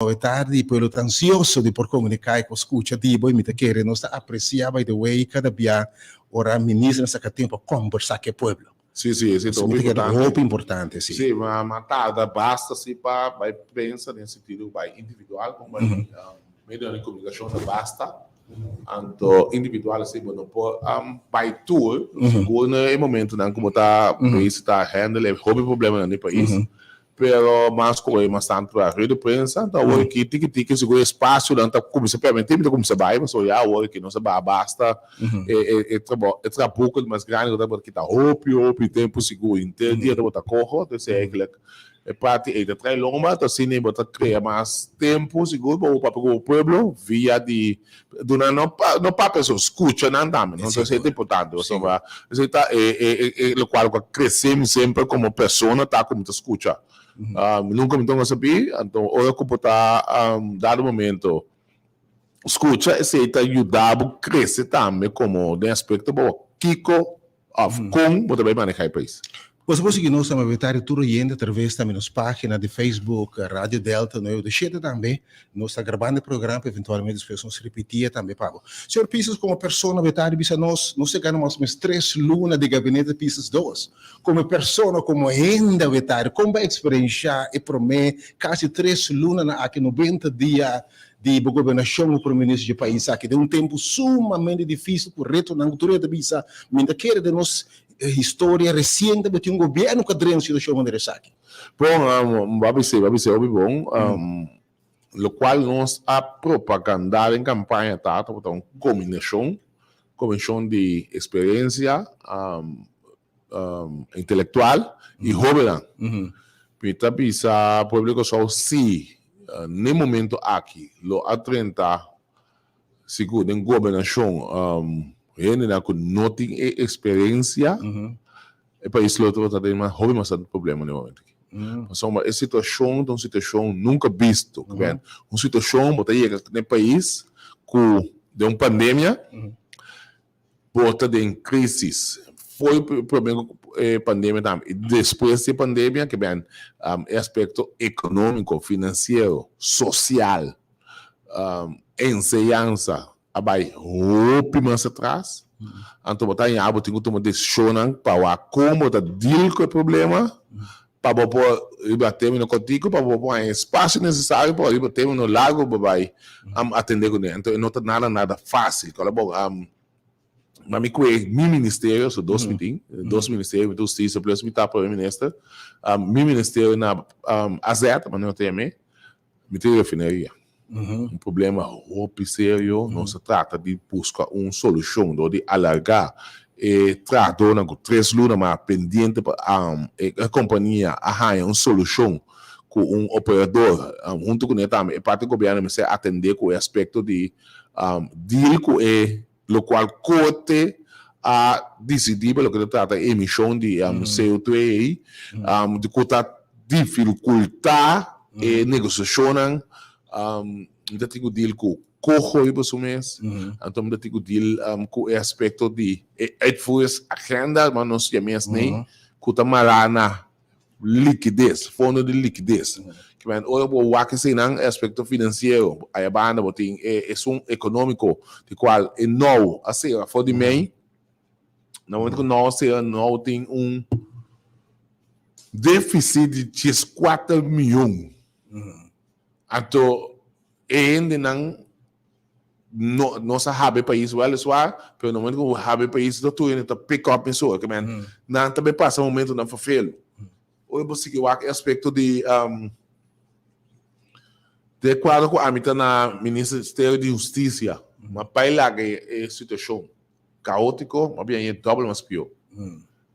Awe tardi pueblo ta ansioso di por comunica y por scucha di bo y mi ta kere nos ta aprecia by the way cada bia ora ministernan saca tempo pa combersa cu e pueblo. Si, si, esey ta Mi hopi ta kere importante. hopi importante, si. Si, ma ma tarda basta si pa bay prensa den sentido bay individual como bay medionan di comunicacion ta basta. Anto individual así bo no por bay tur, sigur na e momentonan cu bo ta bezig ta handle e hopi problemanan di pais. Pero mas ku e mas tantu a rueda prensa, anto awor aki tiki tiki segun e espasionan ta kuminsá permití mi ta kuminsá bai, pasobra ya awor aki nos a baha basta e e e trabou e trabuko di mas grandi ku tabata kita hopi hopi tempu sigur henter dia tabata koho, entonces eigenlijk e parti ei ta trae lomba, anto asina bo ta krea mas tempu sigur pa bo papia ku bo pueblo via di duna no no papia so skucha nan tambe, no, entonces esei ta importante pasobra esei ta e e e lokual ku a krese mi semper komo persona ta ku mi ta skucha. Mi nunka mi tonga sabí, anto ora ku bo ta dado momento skucha esei ta yuda bo krese tambe komo den aspekto bo kiko Of kon bo ta bai maneha e pais? Boso por sigui nos tambe ta tur oyente atraves tambe nos pagina di Facebook Radio Delta nueve dos shete tambe. Nos ta grabando e programa pa eventualmente despues nos repiti'e tambe pa bo. Señor Pisas como persona bo ta di bisa nos, nos ta gana mas o menos tres luna di gabinete Pisas dos. Como persona, como hende bo ta di kon bo a experiencia e prome casi tres lunanan aki 90 dia di bo gobernashon ku prome minister dje pais aki den un tempu sumamente difisil ku retonan ku tur hende ta bisa mi ta kere den nos historia resiente bo tin un gobierno ku a drenta un situashon manera esaki. Bon, bo a bis'é, bo a bis'é hopi bon. Lokual nos a propagandá den kampaña ta tabata un kombinashon, kombinashon di eksperensia, intelectual y hobennan. Mi ta bisa pueblo di Kòrsou si n'e momento aki lo a drenta sigur den gobernashon hendenan ku no tin e eksperensia e pais lo tabata den mas hopi mas tantu problema n'e momento aki. Pasobra e situashon ta un situashon nunka bisto. Un situashon bo ta yega n'e pais ku den un pandemia. Bo ta den crisis. Fo'i prome ku e pandemia tambe i despues di e pandemia ke ben e aspekto ekonómiko, finansiero, sosial, enseñansa a bai hopi mas atras. Anto bo ta haña bo tin ku tuma desishonnan pa wak kon bo ta deal ku e problema pa bo por riba término kòrtiku, pa bo por haña e spasio nesesario pa riba término largu bo bai atendé kuné. Anto e no ta nada nada fásil. Kòrda bon, na mi kue mi ministerio, so dos mi tin, dos ministerio, mi ta hustisia plus mi ta prome minister, mi ministerio na AZ, manera no ta yam'é, Mi tin refineria. Un problema hopi serio. Nos ta trata di buska un solushon dor di alargá e trahadónan ku tres luna mas pendiente pa e kompania a haña un solushon ku un operador. Huntu kuné tambe e parti gobièrnu mester atendé ku e aspekto di deal ku e lokual korte a disidí pa loke ta trata e emishon di CO2 ei, di ku ta difikultá e negosiashonnan. Mi ta tin ku deal ku koho riba su mes, anto mi ta tin ku deal ku e aspekto di e uitvoeringsagenda, ma nos yam'é asina, ku ta mará na likides, fondo di likides. Kimen ora bo wak eseinan e aspekto finansiero, aya banda bo tin e esun ekonómiko di kual e nou a sera for di mei. Na momento ku nou a sera, nou tin un defisit di 14 mion. Anto e hendenan no nos a habri pais weliswaar, pero na momento ku habri pais ta tur hende ta pick up mesora, ke men nan ta bay pasa momentonan ferfelu. Ora bo sigui wak e aspekto di di e kuadro ku ami ta na Ministerio di Hustisia, ma bai laga e situashon kaotiko, ma bia e dòbel mas pió.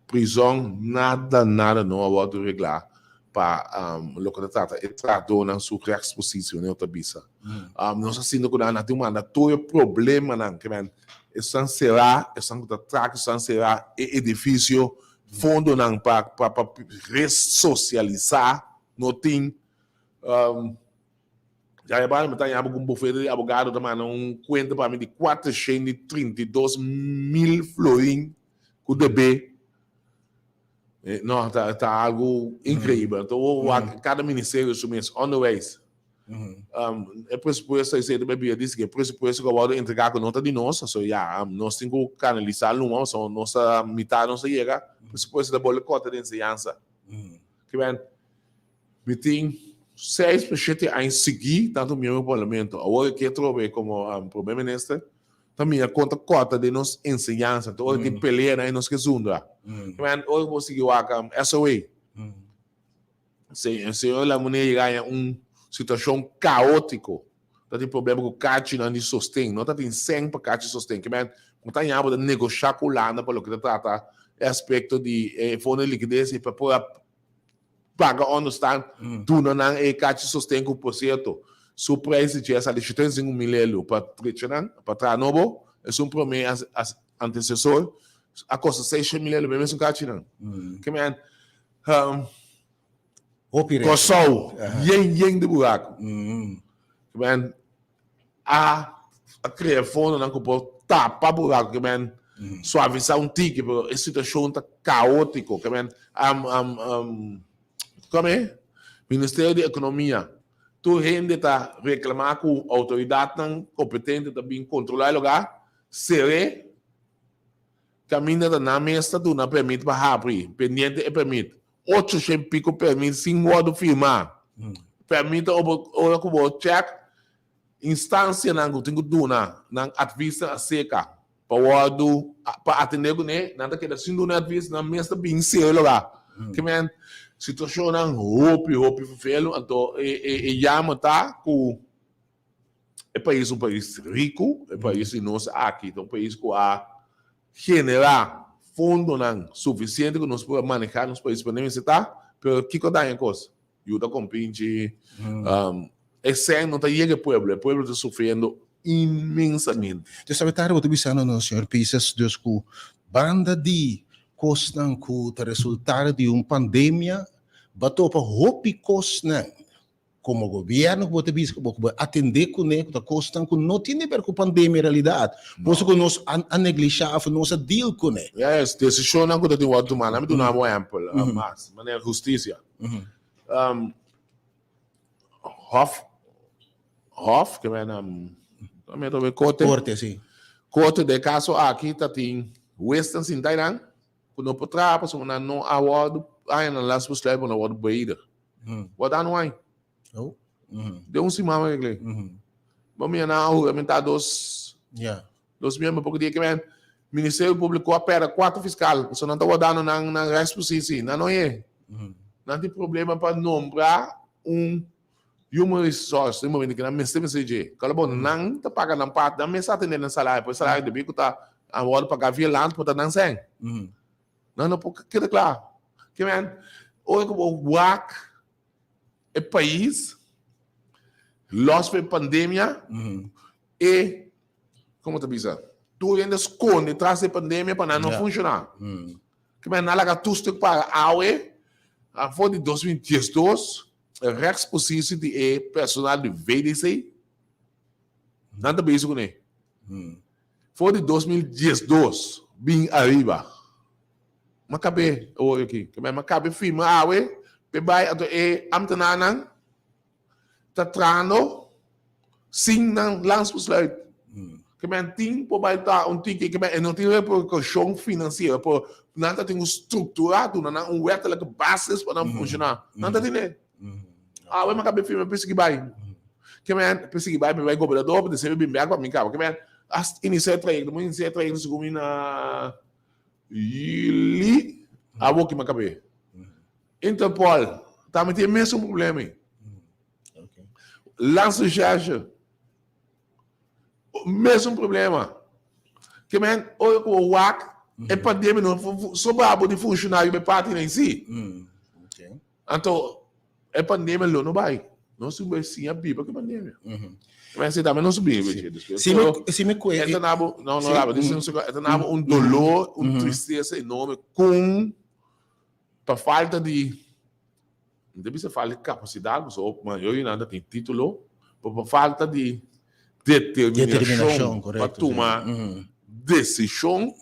Prizòn nada nada no a wòrdu reglá pa loke ta trata e trahadónan su rechtspositie manera ta bisa. Nos a sinti ku nan a tin manda tur e problemanan ke men esnan será, esnan ku ta traha esnan será e edifisio, fondonan pa pa resosialisá no tin. Ya e banda mi ta haña bo ku un bufete di abogado ta manda un kuenta pa mi di 432,000 florin ku debe. No, ta, ta algu inkreibel. Anto bo wak kada ministerio su mes, onderwijs. E presupuesto esei ta bia dice ku e presupuesto ku a wòrdu entregá ku no ta di nos, so ya, nos tin ku kanalisá luma pasobra nos ta mitá nos a yega, presupuesto ta bolbe kòrta di enseñansa. Kiben, mi tin seis pa shete aña sigui tantu miembro di parlamento, awor e ke trobe komo prome minister ta mira kon ta kòrta den nos enseñansa, tur ora tin pelea nan i nos ke zundra. Kiben, ora ku bo sigui wak SOA. Señor Lamounier yega haña un situashon kaótiko. Ta tin problema ku kachinan di sosten. No ta tin sèn pa kachi sosten. Ke men, ku ta haña bo ta negoshá ku Hulanda pa loke ta trata e aspekto di e fondo di likides i pa por a paga ònderstan duna nan e kachi sosten ku por sierto su preis di dje a sali 75 mil elu pa trecha nan, pa traha nobo. Esun promé antesesor a kosta 600 mil elu pa e mesun kachinan. Ke men, Hopi reto. Kòrsou, yen yen di buraku. Men a a krea fondonan ku por tapa buraku, ke men suavisá un tiki, pero e situashon ta kaótiko. Ke men kome? Ministerio di Ekonomia, tur hende ta reklamá ku outoridatnan kompetente ta bin kontrolá e lugá, ser'é. Caminda ta nan mes ta duna permit pa habri, pendiente e permit. Ocho shen pico permit sin wordo firma. Permit ta ora cu bo check instancianan cu tin cu duna nan advisnan acerca pa wordo pa atende cune, nan ta keda sin duna advis, nan mes ta bin sero loga. Ke men situacionnan hopi hopi vervelo, anto e yama ta cu. E pais un pais riku, e pais di nos aki ta un pais ku a generá fondonan sufisiente ku nos por a manehá nos pais pa mester ta, pero kiko a daña e kos? Yuda kompinchi, e sèn no ta yega e pueblo, e pueblo ta sufriendo inmensamente. Dios sabe tarde bo ta bisando nos señor Pisas dus ku banda di kosnan ku ta resultado di un pandemia bo a topa hopi kosnan Komo gobierno ku bo ta bisa ku bo atendé kuné ku ta kosnan ku no tin di ber ku pandemia en realidat. Boso ku nos a neglishá òf nos a deal kuné. Yes, desishonnan ku ta tin wòrdu tumá. Lami duna bo ehèmpel mas, manera hustisia. Hof, hof, ke men mi a tobe korte. Korte, si. Korte den e kaso aki ta tin huesnan sinta einan ku no por traha pasobra nan no a wòrdu haña nan las besluit pa nan wòrdu beëdig. Bo ta no hay. Oh. Den un siman mi regle. Bo mira nan a huramentá dos dos miembro poko dia ke men Ministerio Públiko a pèrdè kuater fiskal pasobra nan ta wardando nan nan rèksposisi. Nan no ye. Nan tin problema pa nombrá un human resource den momento ke nan mester mester dje. Kòrda bo nan ta paga nan parti, nan mes ta atendé nan salario, pero e salario debí ku ta a wòrdu pagá via land por ta nan sèn. Nan no por keda kla. Ke men, ora ku bo wak e pais los pa e pandemia, e, komo ta bisa, tur hende a skonde tras di e pandemia pa nan no funshoná. Ke men, nan laga tur stuk para awe, for di 2012, rechtspositie di e personal di VDC, nan ta bezig kuné. For di 2012 bin ariba, m'a kab'é awor aki. M'a kab'é firma awe p'e bai anto e ambtenaarnan ta trahando sin nan landsbesluit. Ke men tin por bai ta un tiki, ke men e no tin repercusion financiero, pero nan ta tin un structura duna nan un wettelijke basis pa nan funciona. Nan ta tine. Awe m'a kab'é firma p'e sigui bai. Ke men p'e sigui bai, p'e bai gobernador, p'e deseo bin bek pa mi kaba. Ke men a inisiá e trayekto, mi inisiá e trayekto segun mi na juli, awor ki mi a kab'é. Interpol tambe tin e mesun problema ei. Landsrecherche, mesun problema. Ke men ora ku bo wak e pandemia no sobra bo di funshonario pa e parti nan si. Anto e pandemia lo no bai. Nos tin bai siña biba ku e pandemia. Ma esei tambe nos biba dje despues. Si mi, si mi kue. E ta nabo, no, no, laba, disi un segun, e ta nabo un dolor, un tristesa enorme kon pa falta di, mi ta bisa falta di kapasidat, pasobra mayoria nan ta tin titulo, pero pa falta di determinashon pa tuma desishon.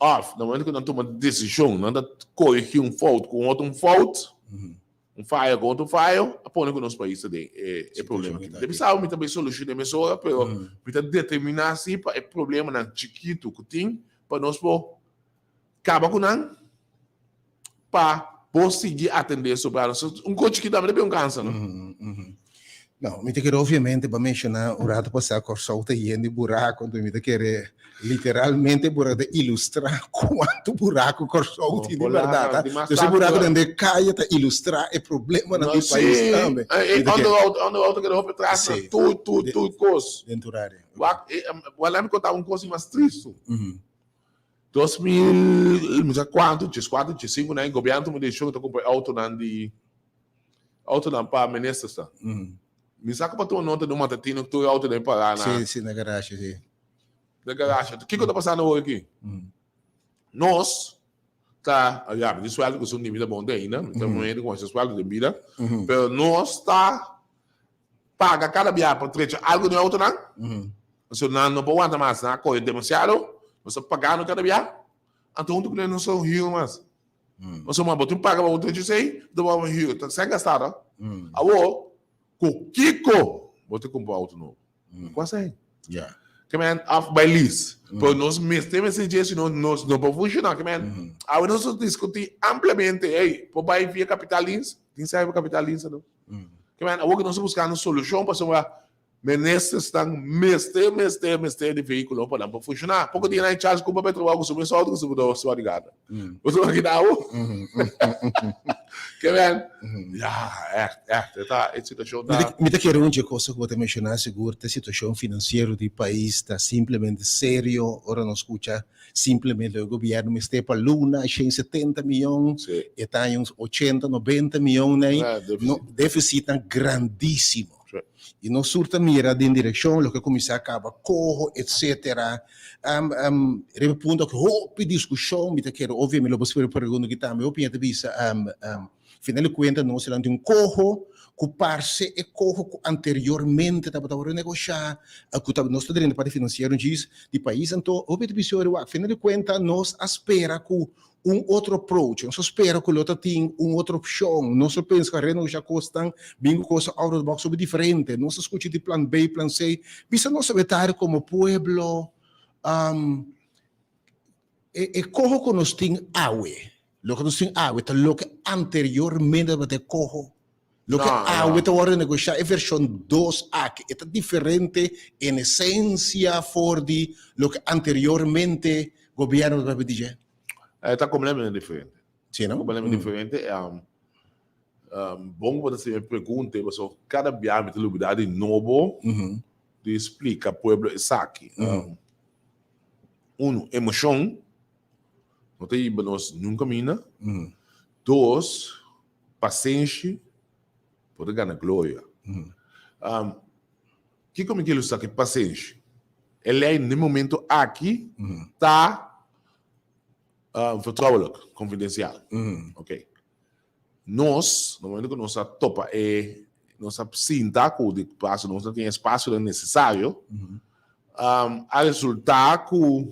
Òf, na momento ku nan tuma desishon, nan ta korigí un fout ku un otro fout. Un fayo kontra un fayo a pone ku nos pais ta den e problema aki. Mi sa mi ta bay soluciona mesora, pero mi ta determina si pa e problemanan chikitu ku tin pa nos por kaba ku nan pa por sigui atende sobrado. Un kos chikitu tambe ta bin un kansa, no? No, mi ta kere obviamente pa menciona un rato pasá Kòrsou ta yen di buraku, enton mi ta kere literalmente buraku ta ilustrá kuantu buraku Kòrsou tin di bèrdat. Dus e burakunan den kaya ta ilustrá e problemanan di pais tambe. E onderhoud, onderhoud ta keda hopi atras na tur, tur, tur kos. Den tur área. Wak, wak mi konta un kos mas tristu. 2000, mi sa kuantu, 14, 15 nan e gobièrnu tuma desishon ku ta kumpra e outonan di Autonan pa ministers ta. Mi sa ku pa tuma nota di un matatino ku tur e auto den pará na. Sí, sí, na garashe, sí. Na garashe. Kiko ta pasando awor aki? Nos ta, ya, mi tin suèldo ku esun di mi ta bon te ainda, mi ta un hende ku masha suèldo den bida, pero nos ta paga kada biaha pa trecha algu den e autonan, pasobra nan no por wanta mas, nan a kohe demasiado, nos ta pagando kada biaha, anto huntu ku nan nos ta huur mas. Pasobra bo tin paga pa bo trecha esei, bo ta wou huur, ta sèn gastá ta. Awor, ku kiko bo ta kumpra outo nobo? Ku sèn. Ke men òf bai lease. Pero nos mester mester dje sino nos no por funshoná. Ke men awe nos a diskutí ampliamente, ey, por bai via kapitaaldienst? Tin sèn pa kapitaaldienst anto? Ke men awor ku nos ta buskando solushon pasobra Ministersnan mester, mester, mester di vehículo pa nan por funciona. Poco dia nan Charles Cooper pa trabajo cu su mes auto cu su motor su barrigada. Bo ta imagina bo? Ke men? Ya, echt, echt. E ta, e situacion ta. Mi ta kere un dje cosa cu bo ta menciona sigur ta situacion financiero di pais ta simplemente serio ora nos scucha simplemente lo e gobierno mester pa luna 170 miyon e ta haña un 80, 90 miyon na ei. Deficitnan grandisimo. I nos sur ta mira den direkshon loke kuminsá kaba koho etsetera. Riba e punto aki hopi diskushon, mi ta kere obvio mi lo bo spera pregunta aki tambe, hopi hende ta bisa final di kuenta nos ta tin un koho ku parse e koho ku anteriormente tabata wòrdu negoshá, ku ta nos ta drenta parti finansiero djis di pais, anto hopi ta bisa wak final di kuenta nos a spera ku un otro approach, nos a spera cu lo ta tin un otro opcion, nos a pensa cu a renegocia cosnan, bin cu cosa out of the box hopi diferente, nos a scucha di plan B, plan C, bisa nos a wetari como pueblo, e e coho cu nos tin awe, loke nos tin awe ta loke anteriormente tabata e coho, loke awe ta worde negocia, e version dos aki, e ta diferente en esencia for di loke anteriormente gobierno tabata papia di dje? E ta completamente diferente. Sí, no? Completamente diferente. Bon ku bo ta hasi e pregunta, pasobra kada biaha mi ta lubida di nobo di splika pueblo esaki. Uno, emoshon no ta hiba nos niun kaminda. Dos, pasenshi por ta gana gloria. Kiko mi ke ilustra ku e pasenshi? E lei na e momento aki ta vertrouwelijk, confidencial. Ok. Nos, na momento ku nos a topa e, nos a sinta ku di paso nos no tin e espasionan nesesario, a resulta ku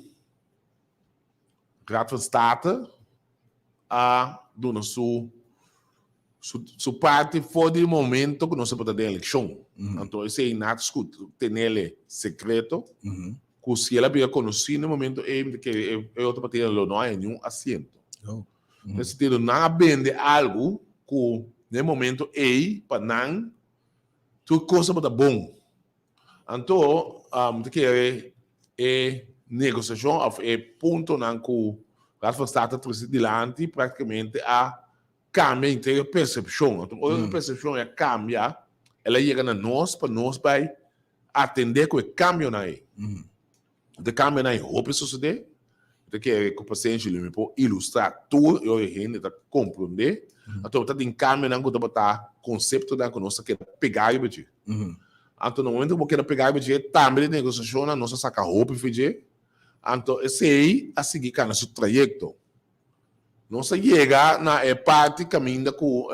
Raad van State a duna su su parti for di momento ku nos a bota den elekshon. Anto esei nan a tenele sekreto ku si el a bira konosí na e momento ei mi ta kere e otro partido lo no haña niun asiento. Den sentido nan a bende algu ku na e momento ei pa nan tur kos a bota bon. Anto mi ta kere e negosiashon òf e puntonan ku Raad van State a trese dilanti praktikamente a kambia henter e persepshon. Anto ora e persepshon a kambia el a yega na nos pa nos bai atendé ku e kambionan ei. E kambionan ei hopi sosodé. Mi ta kere ku pasenshi lo mi por ilustrá tur i ora e hende ta komprondé. Anto ta tin kambionan ku tabata konseptonan ku nos ta keda pegá riba dje. Anto na momento ku bo keda pegá riba dje, tambe den negosiashonnan nos a saka hopi for dje. Anto esei a sigui kana su trayekto. Nos a yega na e parti kaminda ku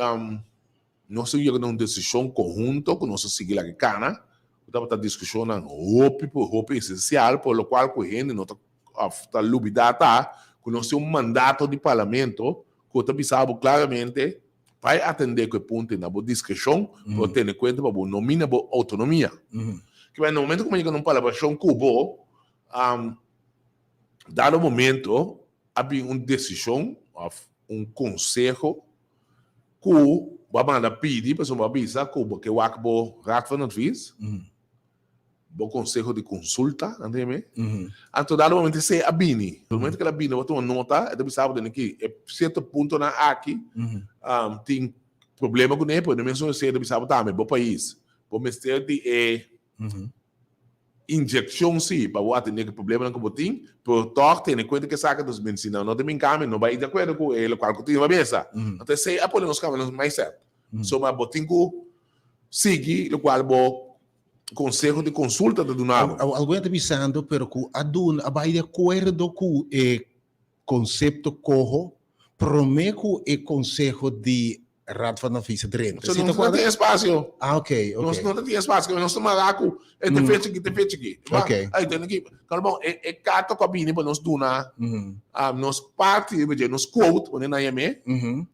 nos a yega na un desishon konhunto ku nos a sigui laga e kana, ku tabata diskushonnan hopi hopi esensial, por lokual ku hende no ta òf ta lubidá ta ku nos tin un mandato di parlamento ku ta bisa bo klaramente. Bai atendé ku e punto ei na bo diskreshon, pero tene kuenta pa bo no mina bo outonomia. Kiba na momento ku mi yega na un palabrashon ku bo, dado momento a bin un desishon òf un konseho ku bo a manda pidi, pasobra bo a bisa ku bo ke wak bo Raad van Advies. Bo konseho di konsulta, nan ta yam'é. Anto dado momento esei a bini. E momento ku el a bini bo tuma nota, e ta bisa bo tene ki e sierto puntonan aki tin problema kuné, pero den mesun esei e ta bisa bo tambe bo pais bo mester di e inyekshon si pa bo atendé ku e problemanan ku bo tin, pero tòg tene kuenta ku esaki ta medisina no ta bin kambia, no bai di akuerdo ku e lokual ku tin riba mesa. Anto esei a pone nos kambia nos mindset. So ma bo tin ku sigui lokual bo Conseho di consulta ta duna bo. Algun ta bisando pero cu a duna a bay di acuerdo cu e concepto coho prome cu e conseho di Raad van Advies a drenta. So nos no tin espacio. Ah ok, ok. Nos no ta tin espacio, nos ta mara cu e te fecha aki, te fecha aki. Ok. Ay, tene ki, kal bon, e e carta cu a bini pa nos duna nos parti riba dje, nos quote, wanneer nan yam'é,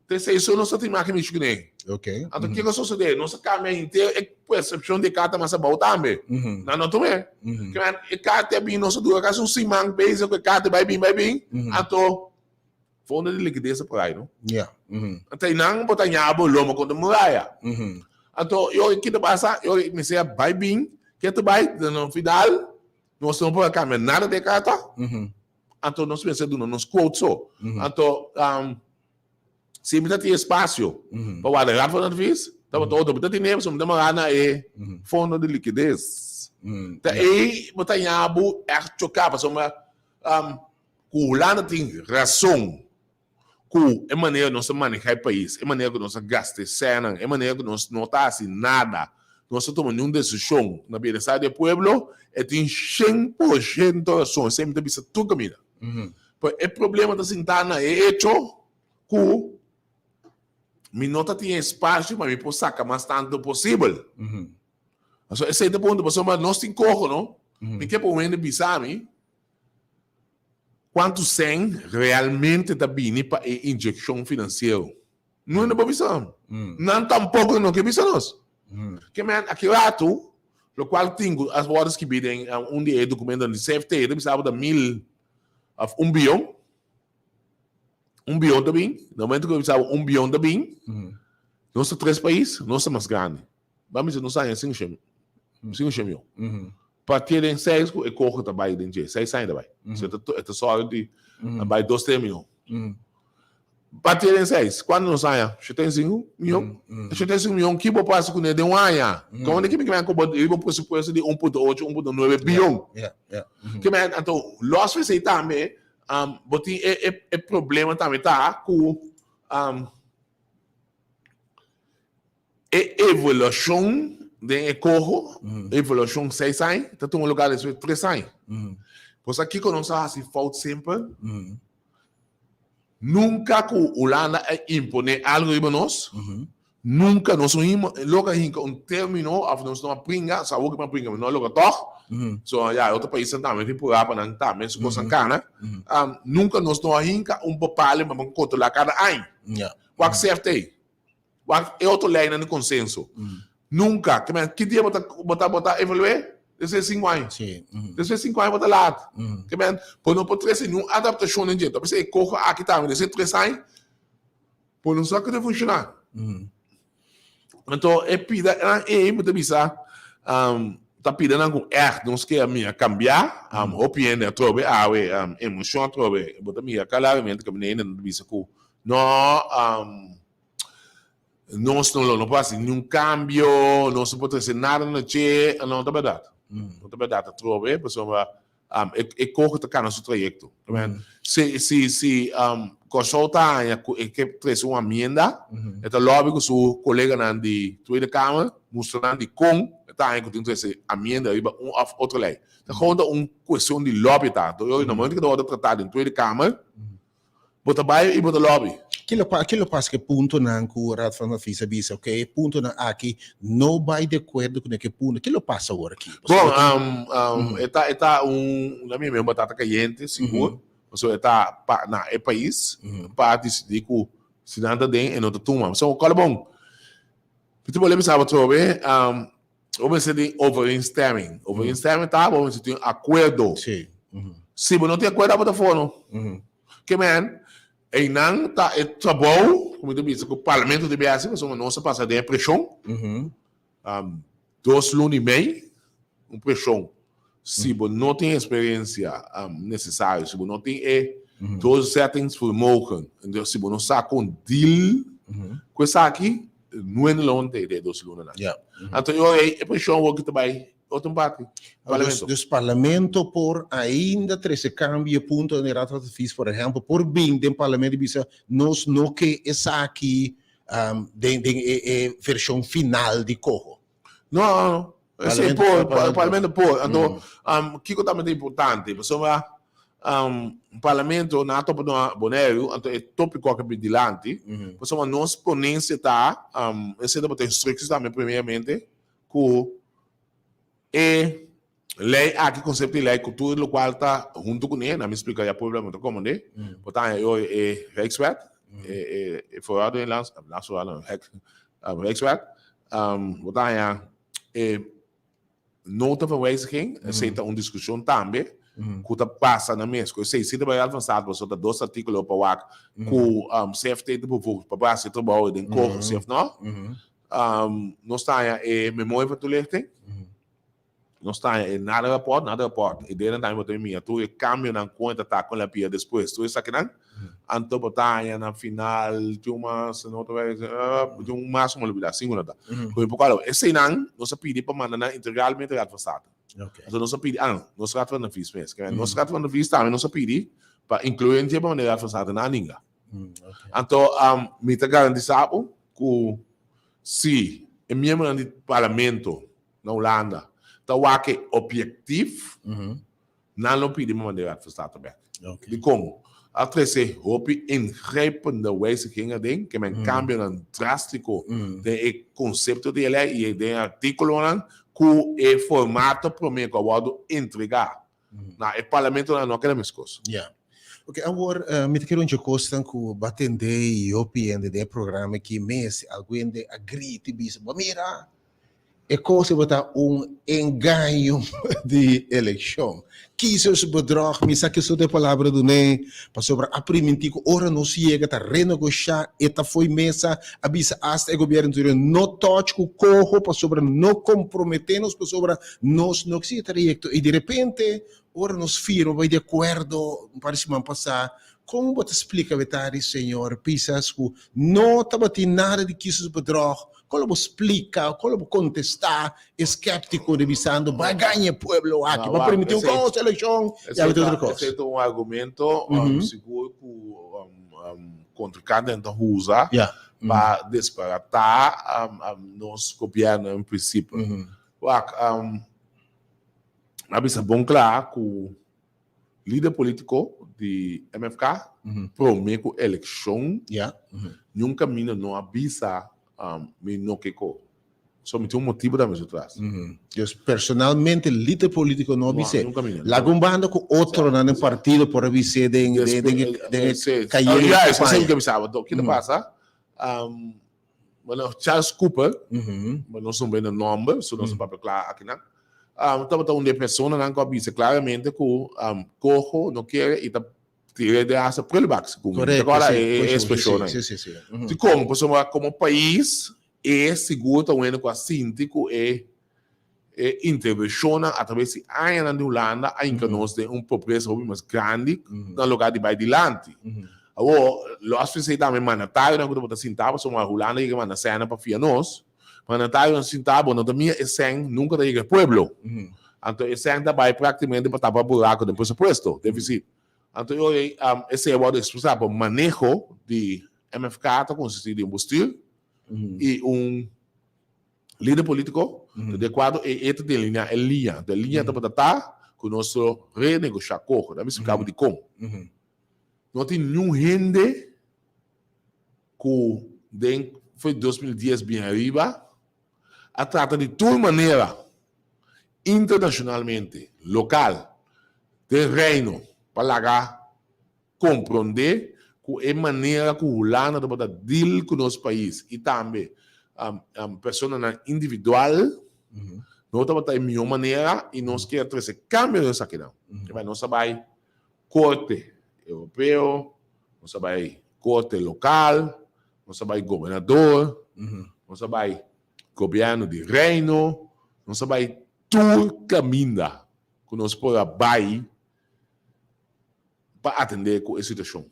te esei so nos ta tin maki mishi kuné. Ok. Anto kiko a sosodé? Nos a cambia henter e Percepcion di e carta mas abou tambe. Nan no tum'é. Kimen e carta a bin, nos a dura casi un siman bezig cu e carta bai bin, bai bin. Anto, fondo di liquidez a por ai, no? Anto einan bo ta ña bo loma contra muraya. Anto, yo ki ta pasa? Yo mester a bai bin, ke ta bai, na final, nos no por a cambia nada di e carta. Anto nos mester duna nos quote so. Anto, Si mi ta tin espasio pa warda Raad van Advies, tabata otro. Mi ta tene pasobra mi ta mara na e fondo di likides. Ta ei bo ta haña bo ègt choká pasobra ku Hulanda tin rason ku e manera nos ta manehá e pais, e manera ku nos ta gasta e sènan, e manera ku nos no ta hasi nada, nos ta tuma niun desishon na bienestar di e pueblo, e tin 100% rason. Esei mi ta bisa tur kaminda. Pero e problema ta sintá na e echo ku mi no ta tin espasio pa mi por saka mas tantu posibel. Pasobra esei ta punto, pasobra nos tin koho no. Mi ke pa un hende bisa mi kuantu sèn realmente ta bini pa e inyekshon finansiero. No hende por bisa. Nan tampoko no ke bisa nos. Ke men aki ratu, lokual tin ku a wòrdu skibí den un di e dokumentonan di CFT, ta bisa bo ta mil òf un bion. Un bion ta bin, na momento ku bo bisa bo un bion ta bin, nos ta tres pais, nos ta mas grandi. Ban bisa nos haña sinku shen, sinku shen mion. Partia den seis ku e koho ta bai den dje, seis aña ta bai. So e ta e ta sòru di a bai dos tres mion. Partia den seis, kuantu nos haña? Shete i sinku mion? Shete i sinku mion, ki bo por hasi kuné den un aña? Komo di ki mi kimen ku bo riba un presupuesto di 1.8, 1.9 bion? Kimen anto lòs for esei tambe bo tin e e e problema tambe ta ku E evaluashon den e koho, e evaluashon seis aña, ta tuma lugar despues di tres aña. Bo sa kiko nos a hasi fout semper? Nunka ku Hulanda a imponé algu riba nos, nunka nos no hima logra hinka un término òf nos no a bringa, sa awor ku a bringa, no a logra tòg. So ya, e otro paisnan tambe tin purá pa nan tambe su kosnan kana. Nunka nos no a hinka un bepalin pa kontrolá kada aña. Wak CFT. Wak e otro leinan di konsenso. Nunka. Ke men, ki dia bo ta bo ta bo ta evalu'é? Despues di sinku aña. Sí. Despues di sinku aña bo ta laat. Ke men, bo no por trese niun adaptashon den dje. Ta p'esei e koho aki tambe despues di tres aña, bo no sa ku ta funshoná. Anto e pidanan ei bo ta bisa, ta pidanan ku ègt nos ke a mira kambiá. Hopi hende atrobe awe, emoshon atrobe. Bo ta mira klaramente ku hende ta bisa ku no. Nos no lo no por hasi niun kambio, nos no por trese nada na dje, no ta bèrdat. No ta bèrdat atrobe, pasobra e e koho ta kana su trayekto. Si si si Kòrsou ta haña ku e ke trese un amienda, e ta lòbi ku su koleganan di Tweede Kamer, mustra nan dikon e ta haña ku tin trese amienda riba un òf otro lei. Ta gewoon ta un kuestion di lòbi ta. Na momento ku ta wòrdu tratá den Tweede Kamer, Bo ta bai i bo ta lobby. Ki lo ki lo pasa ku e puntonan ku Raad van Advies a bisa, ok, e puntonan aki no bai di akuerdo ku e punto, ki lo pasa awor aki? Bon, e ta e ta un na mi opinion batata kayente sigur, pasobra e ta pa na e pais pa disidí ku. Si nan ta den e no ta tuma. So kòl bon. Mi ta bolbe bisa bo atrobe, bo mester tin overeenstemming. Overeenstemming ta bo mester tin un akuerdo. Sí. Si bo no tin akuerdo abo ta for no. Ke men, einan ta e trabou ku mi ta bisa ku parlamento debe hasi pasobra nos a pasa den e preshon. 2 luna i mei, un preshon. Si bo no tin experiencia necesario, si bo no tin e doorzettingsvermogen, entonces si bo no sa con deal cu esaki, nuende lo hunte den e 2 lunanan. Anto e ora ei e preshon awor ki ta bai otro parti, parlamento. Dus parlamento por ainda trece cambio e punto den e Raad van Advies, por ehempel, por bin den parlamento y bisa nos no ke esaki den den e e vershon final di Coho. No, no, no. Esei por, parlamento por. Anto, kiko tambe ta importante? Pasobra parlamento na topa na Boneiru, anto e topiko aki bin dilanti, pasobra nos ponensia ta, esei tabata instrukshon tambe primeramente, ku E lei aki, konsepto di lei ku tur lokual ta huntu kuné, na mi splika ya pueblo ta komprendé, bo ta haña yoy e Rijkswet, e verordening lands, landsverordening, Rijkswet, bo ta haña e nota van wijziging, esei ta un diskushon tambe ku ta pasa na mes, ku esei si ta bai Raad van State pasobra ta dos artíkulo pa wak ku CFT ta bevoegd pa hasi e trabou den koho si òf no. Nos ta haña e memoria van toelichting, nos ta haña e nader rapport, nader rapport, e denan tambe bo ta mira tur e cambionan con e ta ta con la pia despues, tur esakinan, anto bo ta haña na final tin un mas, no ta bay, tin un mas cu mi a olbida, cinco nan ta. Cu mi por cuadra, eseinan nos a pidi pa manda nan integralmente Raad van State. Anto nos a pidi, ah no, nos Raad van Advies mes, nos Raad van Advies tambe nos a pidi pa inclui en dje pa manda e Raad van State nan a ninga. Anto mi ta garantisa bo ku si e miembronan di parlamento na Hulanda ta wak e objektief, nan lo pidi pa manda e Raad van State bek. Dikon? A trese hopi ingrijpende wijzigingen aden, ke men kambionan drastiko den e konsepto di e lei i den e artikulonan ku e formato promé ku a wòrdu entregá Na e parlamentonan no a keda meskos. Ya. Ok, awor mi ta kere un dje kosnan ku bo a tende i hopi hende den e programa aki mes, algun hende a grita i bisa, bo mira, e kos ei bo ta un engaño di elekshon. Kiezersbedrog, mi sa kiso ta e palabra dun'é, pasobra a primintí ku ora nos yega ta renegoshá, e ta fo'i mesa, a bisa asta e gobièrnu anterior no touch ku koho pasobra no komprometé nos pasobra Nos no sigui trayecto y di repente ora nos firma bay di acuerdo un par di siman pasa, con bo ta splica betari señor Pisas cu no tabatin nada di kiesbedrog? Con lo bo splica, con lo bo contesta e skeptico di bisando bay gaña e pueblo aki, bo a permiti un cos eleccion y a otro cos? Esey ta un argumento sigur cu contrincantenan ta usa pa desbarata nos gobierno en principio. Wak, a bisa bon kla ku lider politiko di MFK prome ku elekshon niun kaminda no a bisa mi no ke ko. So mi tin un motibu tambe su tras. Dus personalmente lider politiko no a bis'é. Laga un banda ku otronan den partido por a bis'é den den e kayera di kampaña. Esei mi ke bisa bo. Kiko ta pasa? Bueno, Charles Cooper, bueno, nos no bende nomber, so nos a papia kla akinan, tabata un di e personanan ku a bisa klaramente ku Coho no kere i ta tira den hasta prullenbak, segun mi. Te acorda e ekspreshonnan ei? Dikon? Pasobra komo pais e sigur ta un hende ku a sinti ku e e intervenshonnan atraves di añanan di Hulanda a hinka nos den un pobresa hopi mas grandi na lugar di bai dilanti. Awor, lo a sfesei tambe mandatarionan ku tabata sintá pasobra Hulanda yega manda sènnan pa fia nos. Mandatarionan sintá bo no ta mira e sèn nunka ta yega e pueblo. Anto e sèn ta bai praktikamente pa tapa buraku den presupuesto, defisit. Anto e ora ei esei a wòrdu ekspresá pa maneho di MFK ta konsistí di un bestuur i un Lider politico ta di acuerdo e e ta delinea e liña. Anto e liña tabata ta cu nos lo renegocia coho. Dame splica bo dicon. No tin niun hende cu den foi 2010 bien ariba a trata di tur manera internacionalmente, local, den Reino pa laga comprende. ku e manera ku Hulanda tabata deal ku nos pais i tambe personanan individual no tabata e mihó manera i nos kier trese kambio den esakinan. Nos a bai korte europeo, nos a bai korte lokal, nos a bai gobernador, nos a bai gobièrnu di reino, nos a bai tur kaminda ku nos por a bai pa atendé ku e situashon.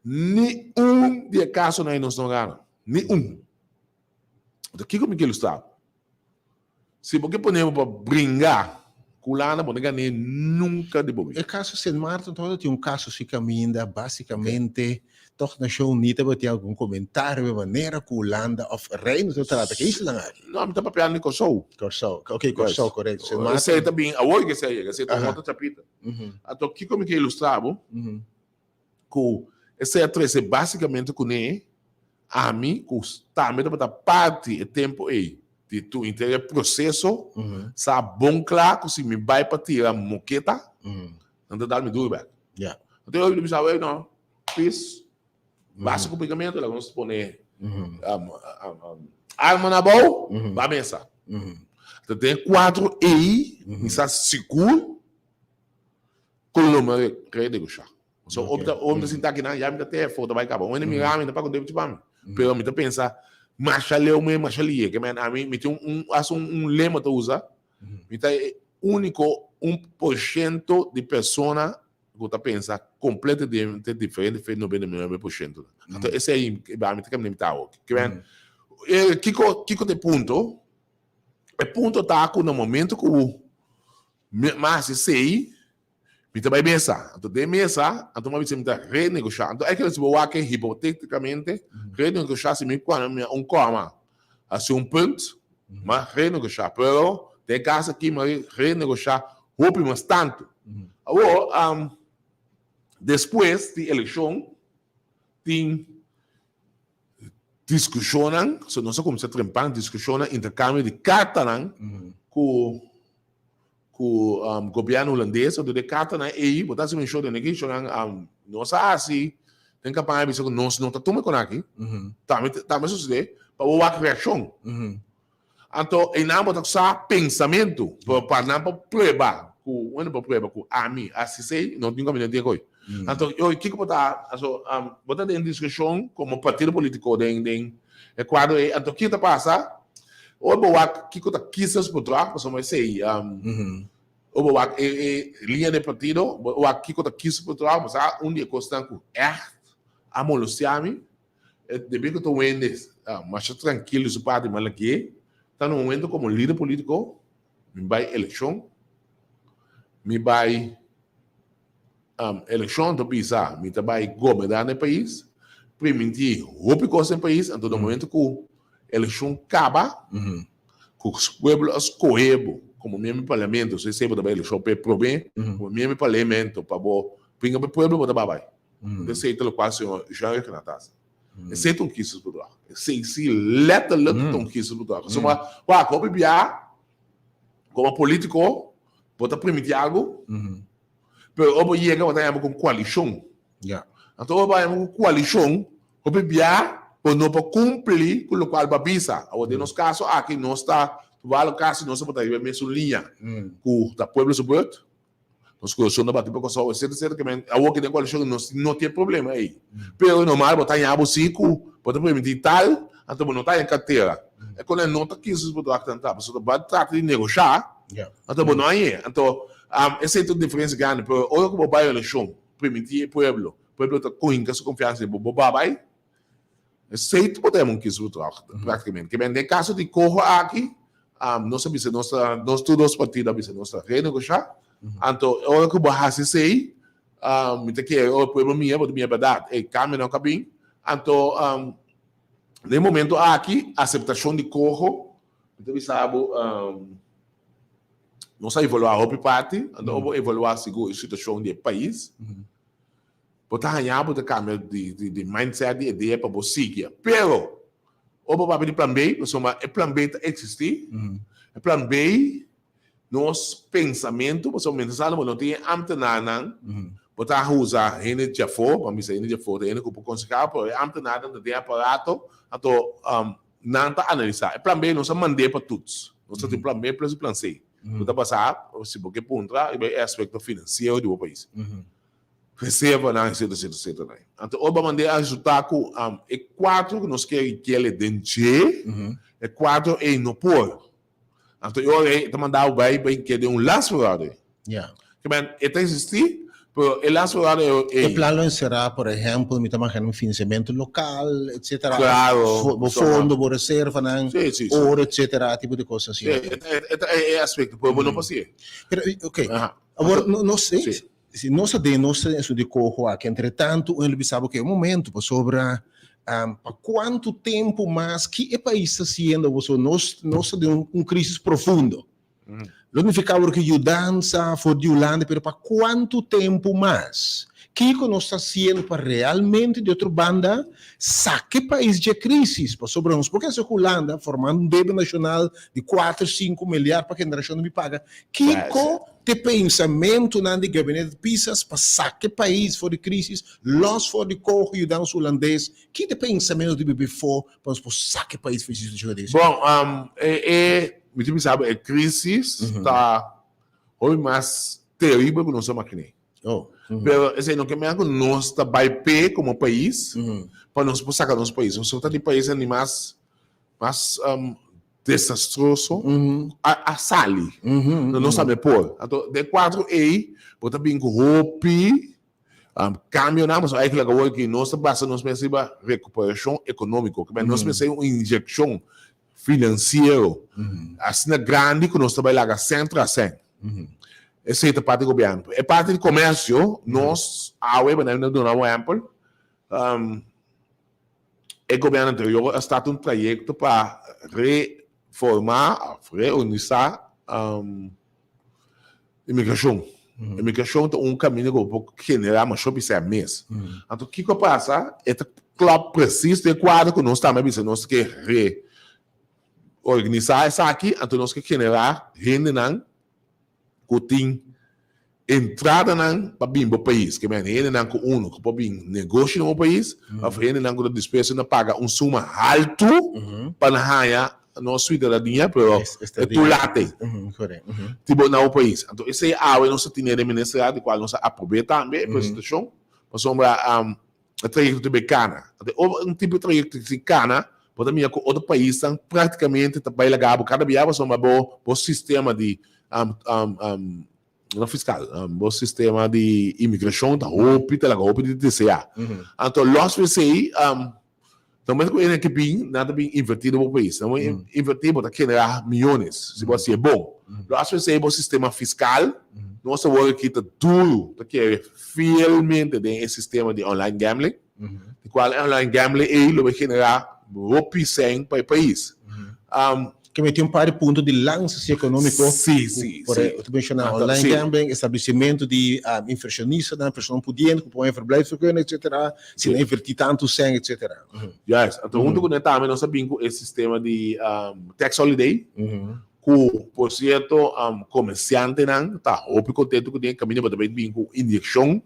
Ni un di e kasonan ei nos no gana. Ni un. Anto kiko mi ke ilustrá? Si bo ke pone bo pa bringa ku Hulanda, bo no gan'é nunka di bo bida. E kaso Sint Maarten tòg ta tin un kaso si kaminda basikamente tòg Nashon Uní tabata tin algun komentario riba manera ku Hulanda òf Reino ta trata ku e islanan aki. No, mi ta papiando di Kòrsou. Kòrsou, oke, Kòrsou, korekto. Sint Maarten. Esei ta bin awor ke esei a yega, esei ta un otro chapiter. Anto kiko mi ke ilustrá bo? Ku esei a trese básikamente kuné ami ku tambe tabata parti e tempu ei di tur henter e proseso sa bon kla ku si mi bai pa tira moketa nan ta dal mi duru bèk. Anto e obi bisa awor no please basta ku brigamento laga nos pone arma na abou ba mesa. Anto den e kuadro ei mi sa sigur Ku lo mi re negoshá. So ora mi ta ora mi ta sinta akinan ya mi ta te foto bai kaba. Un hende mira mi ta paga un debit pa mi. Pero mi ta pensa masha leu mi masha liye ke men ami mi tin un hasta un un lema ta usa mi ta e úniko 1% di persona ku ta pensa kompletamente diferente fe 99% nan. Anto esei mi ta kende mi ta awo. Ke men kiko kiko ta e punto? E punto ta ku na momento ku Mi a hasi esei, mi ta bai mesa. Anto den mesa, anto mi a bisa mi ta renegoshá. Anto eigenlijk si bo wak e hipoteticamente, renegoshá si mi cuando mi a un coma hasi un punt, mi a renegoshá. Pero den e caso aki mi a renegoshá hopi mas tantu. Awor, despues di eleccion tin Diskushonnan, so nos a kuminsá trempan diskushonnan, interkambio di kartanan ku ku gobièrnu hulandes, anto de kartanan ei bo ta hasi menshon den e kishonnan nos a hasi den kampaña bisa ku nos no ta tuma e kon aki, tambe tambe a sosodé pa bo wak reakshon. Anto einan bo ta sa pensamentu, pero pa nan por prueba ku, bueno por prueba ku ami a hasi esei, no tin kaminda tin koe. Anto yoy kiko bo ta, aso bo ta den diskushon komo partido politiko den den e kuadro ei, anto kiko ta pasa ora bo wak kiko ta kiezersbedrag, pasobra esei ora bo wak e e liña di partido, bo wak kiko ta kiezersbedrag, bo sa un di e kosnan ku ègt a molestia mi. E debí ku ta un hende masha trankil di su parti, ma lag'é ta na un momento komo lider polítiko, mi bai elekshon, mi bai elekshon ta bisa mi ta bai goberná na e pais, primintí hopi kos den pais, anto na momento ku elekshon kaba, ku pueblo a skohe bo komo miembro di parlamento, esei bo ta bai elekshon pa e promé, komo miembro di parlamento pa bo bringa pa e pueblo bo ta bai bai. Esei ta lokual señor Jean Rickenat ta hasi. Esei ta un kiezersbedrag. Esei si letterlijk ta un kiezersbedrag. Pasobra wak, hopi bia komo polítiko bo ta primintí algu, pero ora bo yega bo ta haña bo ku un koalishon. Anto ora bo haña bo ku koalishon, hopi bia bo no por kumpli ku lokual bo a bisa. Awor den nos kaso aki nos ta, toval kasi nos a bota riba e mesun liña ku ta pueblo su beurt. Nos corazon ta bati pa Kòrsou etcetera etcetera ke men awor ke den koalishon nos no tin e problema ei. Pero normal bo ta haña bo si ku bo ta permití tal anto bo no ta haña kartera. E kon no ta kies bo ta ta pasobra bo a trata di negoshá anto bo no hañ'é. Anto esei ta un diferensia grandi pero ora ku bo bai elekshon permití e pueblo, pueblo ta kohinka su konfiansa den bo, bo bai Esei bo ta yama un kiesbedrag praktikamente. Ke men den kaso di Coho aki, nos a bisa nos ta, nos tur dos partido a bisa nos ta renegoshá. Anto ora ku bo hasi esei, mi ta kere ora pueblo mira, bo ta mira bèrdat, e kambionan ku a bin. Anto den e momento aki aseptashon di Coho, mi ta bisa bo, nos a evaluá hopi parti, anto ora bo evaluá segun e situashon di e pais, Bo ta haña bo ta kambia di mindset, di idea pa bo sigui. Pero, ora bo papia di plan B, pasobra e plan B ta eksistí. E plan B, nos pensamentu, pasobra mientras tanto bo no tin e ambtenarnan. Bo ta usa hende djafó, pa bisa hende djafó ta hende ku por konsehá, pero e ámtenarnan ta den aparato, anto nan ta analisá. E plan B nos a mand'é pa toets. Nos ta tin plan B plus plan C. Bo ta basá, si bo ke puntra, riba e aspekto finansiero di bo pais. Reservanan, etcetera, etcetera, etcetera. Anto ora bo a mand'é a resultá ku e kuadro ku nos ke rikele den dje, e kuadro ei no por. Anto e ora ei ta manda bo bai bai keda den un landsverordening. Ja. Ke men, e ta existi, pero e landsverordening ei. E plan lo encerá, por ehempel, mi ta imagina un financiamento local, etcetera. Claro. Bo fondo, bo reservanan, Sí, sí, sí. oro, etcetera, tipo di cos asina. Sí, e ta e aspecto, pero bo no por hacié. Pero, ok. Aha. Awor, no, no sé. Sí. Si nos ta den nos esun di coho aki, entre tanto un lo bisa bo ke un momento pasobra pa cuanto tempo mas ki e pais ta haciendo bo so nos nos ta den un crisis profundo. Lo nifica awor ki yudansa for di Hulanda pero pa cuanto tempo mas? Kiko nos ta haciendo pa realmente di otro banda saca e pais dje crisis? Pasobra nos por kese Hulanda formando un debe nacional di cuater cinco milyar pa generacion di paga. Kiko Te pensamentunan di Gabinete Pisas pa saka e pais for di crisis, los for di koho yudansa Hulandes, ki ta e pensamentu di bibi for pa nos por saka e pais for di situacion di Bon, e, e, mi ta bisa bo e crisis ta hopi mas teribel ku nos a makiné. Oh. Pero esei no ke mira ku nos ta bai p'e komo pais pa nos por saka nos pais. Nos ta di paisnan di mas, mas desastroso a sali. No nos tambe por. Anto den kuadro ei bo ta bin ku hopi kambionan pasobra eigenlijk awor aki nos ta basa nos mes riba rekuperashon ekonómiko. Kimen nos mester un inyekshon finansiero asina grandi ku nos ta bai laga sèn tras sèn. Esei ta parti di gobièrnu. E parti di komersio nos awe, bo na duna un ehèmpel, E gobierno anterior a start un trayecto pa reforma of reorganisa inmigracion. Inmigracion ta un caminda cu bo por genera masho bisé mes. Anto kico a pasa? E ta klop precies den cuadro cu nos tambe a bisa nos ke reorganisa esaki, anto nos ke genera hendenan ku tin entradanan pa bin bo pais, ke men hendenan ku unu ku por bin negoshi na bo pais òf hendenan ku ta dispuesto na paga un suma haltu pa nan haña no suidadania pero e tulate di bo na bo pais. Anto esei awe nos ta tene den ministerat di kual nos a aprob'é tambe e presentashon pasobra e trayekto ta bai kana. Anto ora un tipo di trayekto ta kana bo ta mira ku otro paisnan praktikamente ta bai laga bo kada bia pasobra bo bo sistema di no fiscal, bo sistema di inmigracion ta hopi ta laga hopi di desea. Anto los di esey, na momento cu hende ke bin, nan ta bin inverti den bo pais. Nan bo inverti bo ta genera miyones, si bo haci e bon. Los di esey bo sistema fiscal, nos awor aki ta duro, ta kere fielmente den e sistema di online gambling, di cual e online gambling ey lo bay genera hopi cen pa e pais. Ke meti un par di punto di lansa sosioekonómiko. Sí, sí, Por sí. tu menshoná online Sí. gambling, establesimentu di invershonistanan, personanan pudiente ku por haña verblijfsvergunning, etcétera, si nan invertí tantu sèn, etcétera. Juist. Anto huntu ku nan tambe nos a bin ku e sistema di tax holiday, ku por sierto komersiantenan ta hopi kontentu ku den kaminda bo ta bai bin ku inyekshon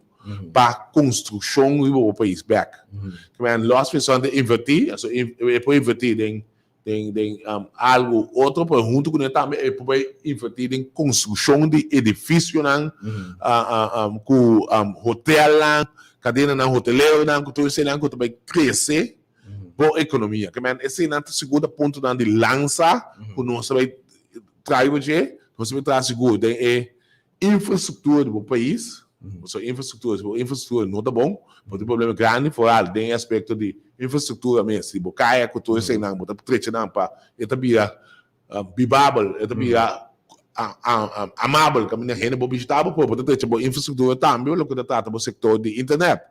pa konstrukshon riba bo pais bèk. Ke men lòs persona ta invertí, aso e por invertí den den den algu otro pero huntu ku nan tambe e por bai invertí den konstrukshon di edifisionan ku hotelnan, kadenanan hoteleronan ku tur eseinan ku ta bai krese bo ekonomia. Ke men eseinan ta sigur ta puntonan di lansa ku nos ta bai traha riba dje, nos ta bai traha sigur den e Infrastruktura di bo pais, pasobra infrastruktura, si bo infrastruktura no ta bon, bo tin problema grandi foral den e aspekto di infrastruktura mes, si bo kaya ku tur eseinan bo ta trecha nan pa e ta bira bibabel, e ta bira amabel kaminda hende por bishita bo, pero bo ta trecha bo infrastruktura tambe loke ta trata bo sektor di internet.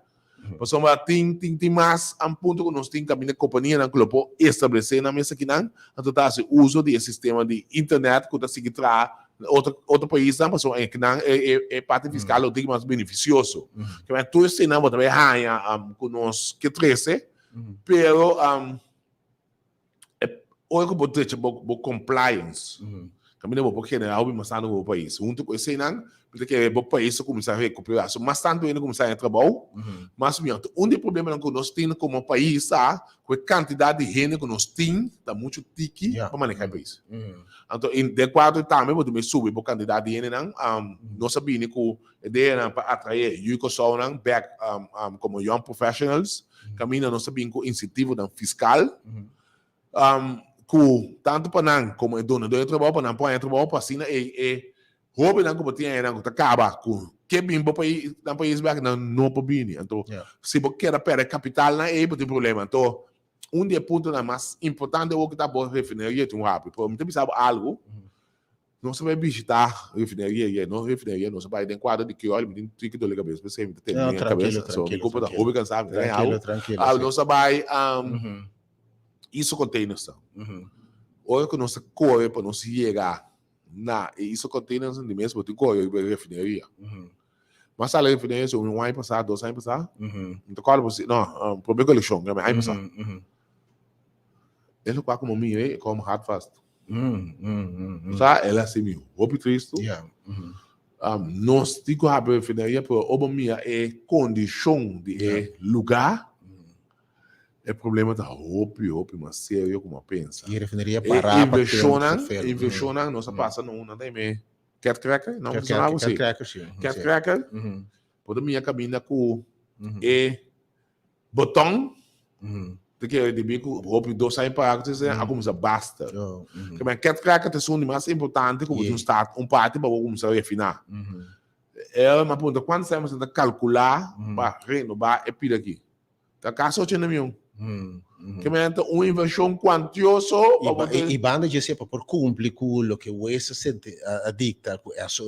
Pasobra tin tin tin mas an punto ku nos tin kaminda kompanianan ku lo por establesé nan mes akinan, anto ta hasi uso di e sistema di internet ku ta sigui traha na otro otro paisnan pasobra akinan e e e parti fiskal lo tin mas benefisioso. Kimen tur eseinan bo ta bai haña ku nos ke trese, pero e ora ku bo drecha bo bo compliance. Kaminda bo por generá hopi mas tantu pa bo pais. Huntu ku eseinan, mi ta kere bo pais ta kuminsá rekuperá. So mas tantu hende kuminsá haña trabou, mas mihó. Un di e problemanan ku nos tin komo pais ta ku e kantidat di hende ku nos tin ta muchu tiki pa manehá e pais. Anto den kuadro tambe bo tin mester subi bo kantidat di hendenan. Nos a bini ku ideanan pa atraé yu Kòrsounan bèk komo young professionals. Kaminda nos a bini ku insentivonan fiskal. Ku tantu pa nan komo e dunadó di trabou, pa nan por haña trabou, pa asina e e hóbennan ku bo tin ayenan ku ta kaba ku ke bin bo pais, nan pais bèk, nan no por bini. Anto, si bo keda pèrdè kapitalnan ei, bo tin problema. Anto, un di e puntonan mas importante awor ku ta bo refineria tin un habri. Pero mi ta bisa bo algu. Nos a bai bishita refineria ye, no refineria, nos a bai den kuadro di Keoil, mi tin tiki dole kabes, p'esei mi ta tene No, mi kabes, trankilo, so mi trankilo, kurpo ta trankilo. hopi kansá, mi ta Trankilo, haña trankilo, awa. sí. Nos a bai Iso Containers ta. Ora ku nos a kore pa nos yega na e Iso Containers di mes bo tin kore riba e refineria. Mas sali refineria si un aña pasá, dos aña pasá, mi ta kòrda por si, no, promé ku elekshon, aña pasá. E lokual ku mi mira ei, e kòm hard fast. Sa, el a hasi mi hopi tristu. Nos tin ku habri refineria, pero ora bo mira e kondishon di e lugá, e problema ta hopi, hopi mas serio ku bo a pensa. E refineria E pará pa tempu invershonnan, ferfelu. e invershonnan nos a pasa na un nan e cat cracker, no? Cat Sa cracker, si? cat cracker, si. Cat cracker, bo ta mira kaminda ku e Boton ta kere debí ku hopi dos aña para ku a kuminsá basta. Ke men cat cracker ta esun di mas importante ku bo tin un start un parti pa bo kuminsá refiná. El a puntra kuantu sèn bo ta kalkulá pa renobá e pida aki. Ta kasi ochenta mion. Ke men ta un invershon kuantioso pa bo tin. I banda dje esei pa por kumpli ku loke wes a dikta ku eso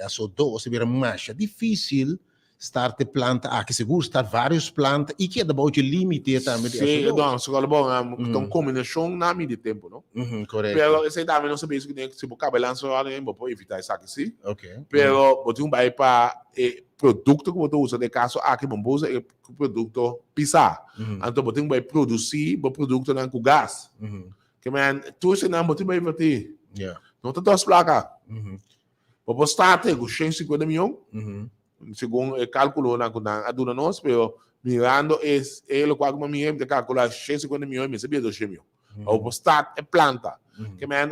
eso dos ta bira masha difísil Start e planta aki, sigur start varios planta i keda bou dje limite tambe di Sí, SO2. don, so bon, ta un kombinashon na midi tempu, no? Korekto. Pero esei tambe nos a bisa ku si bo kaba e lansa ora bo por evitá esaki sí. Ok. Pero bo tin un bai pa e produkto ku bo ta usa, den e kaso aki bo por usa e produkto pisá. Anto bo tin ku bai produsí bo produktonan ku gas. Ke men, tur eseinan bo tin bai invertí. No ta dos plaka. Bo por start ku 150 mion. Segun e kalkulonan ku nan a duna nos, pero mirando e e lokual ku mi a mira, mi ta kalkulá 150 mion i mi sa bira 200 mion. Pa bo por start e planta. Ke men,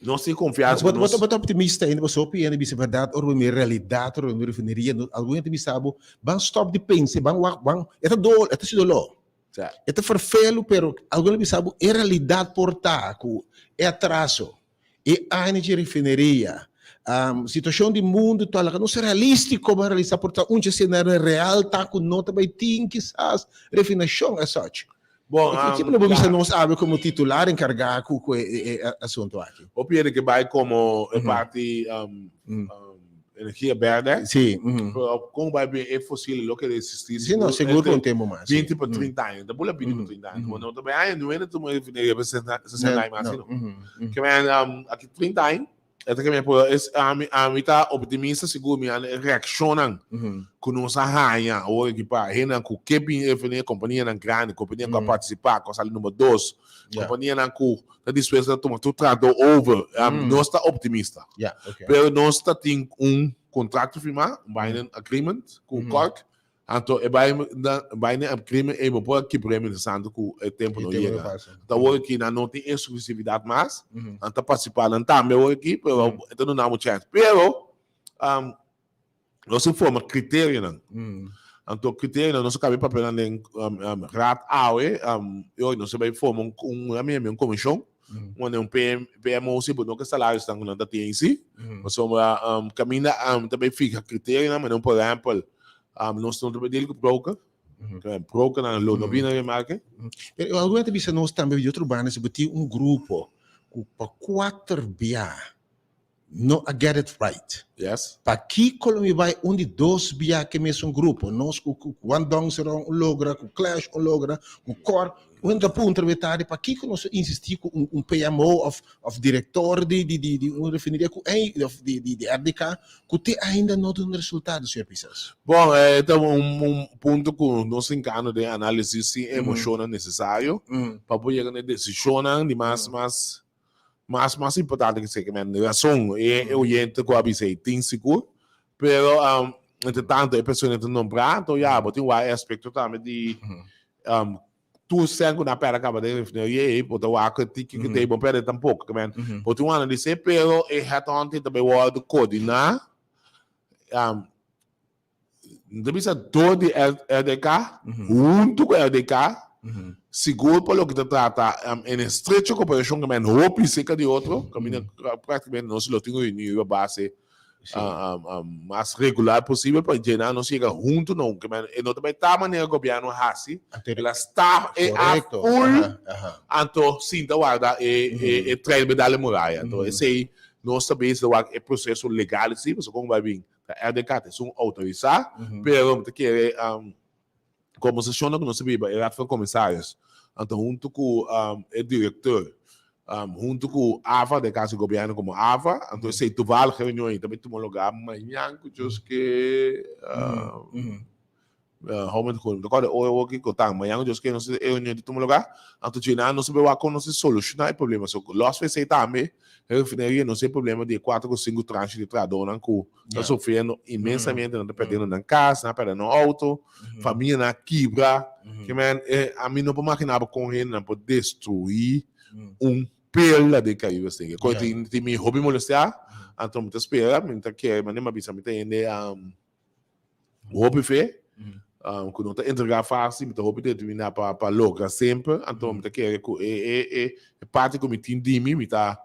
nos tin konfiansa ku nos. Bo ta optimista ainda pasobra hopi hende bisa bèrdat ora bo mira realidat, ora bo mira refineria, algun hende ta bisa bo, ban stòp di pensa, ban wak, ban, e ta dol, e ta hasi doló. E ta ferfelu, pero algun a bisa bo e realidat por ta ku e atraso, E aña dje refineria. Situacion di mundo ta laga nos realistico ban realisa por ta un dje escenario real ta cu no ta bay tin kisas refinacion as such. Bon, Kico lo bo bisa nos awe como titular encarga cu cu e asunto aki? Hopi hende ke bay como e parti energia berde. Sí. Pero con bay bin e fosil lo keda existi Sí, no, sigur por un tempo mas. 20 pa 30 aña. Ta bula 20 pa 30 aña. No ta bay aña nueve ta tuma refineria pa 60 aña mas asina. Ke men aki 30 aña e ta ke men por es ami ami ta optimista sigur mi e reaccionnan ku nos a haña awor aki pa hendenan ku ke bin refineria, kompanianan grandi, kompania ku a partisipa, ku a sali number dos, kompanianan ku ta dispuesto ta tuma tur trabou over. Nos ta optimista. Pero nos ta tin un kontrakto firmá, un binding agreement ku Cork. Anto e binding agreement ei bo por a kibr'é mientras ku e tempu no yega. Ta awor aki nan no tin eksklusividat mas. Nan ta partisipá nan tambe awor aki, pero e ta duna bo chèns. Pero nos a forma kriterionan. Anto kriterionan nos a kaba e papelnan den raad awe. I ora nos a bai forma un komishon. Un un PMO si bo no ke salarionan ku nan ta tin si. Pasobra kaminda ta bai fiha kriterionan manera por ehèmpel nos no ta bai deal ku broker. Brokernan lo no bini na remarke. Pero algun hende ta bisa nos tambe di otro banda si bo tin un grupo ku pa kuater bia no a get it right. Yes. Pakiko lo mi bai un di dos bia ke mesun grupo? Nos ku ku Juan Dongseron un logra, ku Clash un logra, ku Cor. Un hende ta puntra mi tardi pakiko nos ta insisti ku un un PMO of of direktor di di di di un refineria ku ei of di di di RDK ku te ainda no duna resultado, señor Pisas. Bon, e ta un un punto ku nos hinkando den análisis sin e emoshonnan nesesario pa por yega na e desishonnan di mas mas. Mas mas importante ku esei ke men rason e oyente ku a bisa ei tin sigur, pero entre tanto e persona ta nombrá, anto ya bo tin wak e aspekto tambe di tur sèn ku nan a pèrdè kaba den refineria ei, bo ta wak ku e tiki ku ta ei bo no pèrdè tampoko, ke men bo tin un analis'é, pero e headhunting ta bai wòrdu koordiná. N ta bisa dor di RDK, huntu ku RDK, sigur pa loke ta trata en estrecho koperashon ku men hopi serka di otro, kaminda praktikamente nos lo tin reuni riba base mas regular posibel pa djena nos yega huntu na un ke men e no ta bai ta manera gobièrnu a hasi, el a staf e a ful anto sinta warda e trein bai dal e muraya. Anto esei nos ta bisa wak e proseso legal si pasobra kon bai bin Ta RDK ta esun outorisá, pero mi ta kere kombersashonnan ku nos a biba e Raad van Commissaris, anto huntu ku e direkteur, huntu ku AVA, den kaso di gobièrnu komo AVA, anto esei toevallig e reunion ei ta bai tuma lugá mañan ku Dios ke. Hou mi ta mi ta kòrda ora awor ki kotan mañan ku Dios ke nos e reunion ta tuma lugá, anto djina nos a bai wak kon nos ta solushoná e problema. So lòs for esei tambe e refineria nos tin e problema di e kuater ku sinku transhi di trahadónan ku ta sufriendo inmensamente, nan ta perdiendo nan kas, nan a pèrdè nan outo, famianan a kibra. Ke men ami no por maginá bo kon hendenan por destruí un perla den Caribe Stinky. Koe tin mi hopi molestiá, anto mi ta spera, mi ta kere manera mi a bisa mi ta hende. Hopi fe, ku no ta entregá fásil, mi ta hopi determiná pa pa logra semper, anto mi ta kere ku e e e e parti ku mi tin di mi, mi ta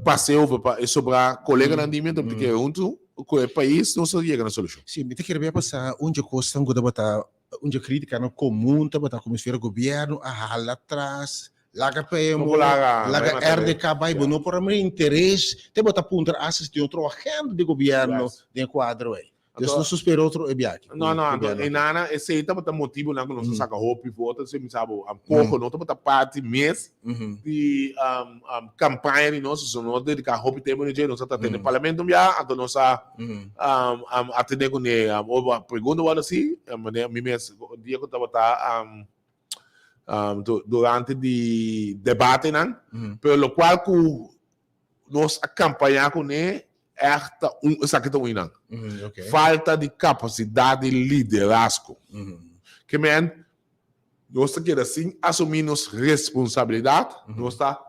pas'é over pa e sobrá koleganan di mi, anto mi ta kere huntu ku e pais nos ta yega na solushon. Sí, mi ta kere bia pasá un dje kosnan ku tabata Un dje kritikanan komun tabata ku mester gobièrnu a hala tras, laga PMO, laga RDK bai, bo no por a mira interes, te bo ta puntra asta si tin otro agenda di gobièrnu den e kuadro ei. Dus nos ta spera otro e biaha aki. No, no, anto e nana esei tabata motibunan ku nos a saka hopi voto, esei mi sa bo, poko no tabata parti mes di kampaña di nos, so nos a dediká hopi tempu na dje, nos a ta tene parlamento un biaha, anto nos a atendé kuné. Ora pregunta wòrdu asi, manera mi mes dia ku tabata durante di debatenan, pero lokual ku nos a kampañá kuné ègt ta un, esaki ta un nan. Falta di kapasidat di liderazgo. Ke men Nos ta keda sin asumí nos responsabilidat, nos ta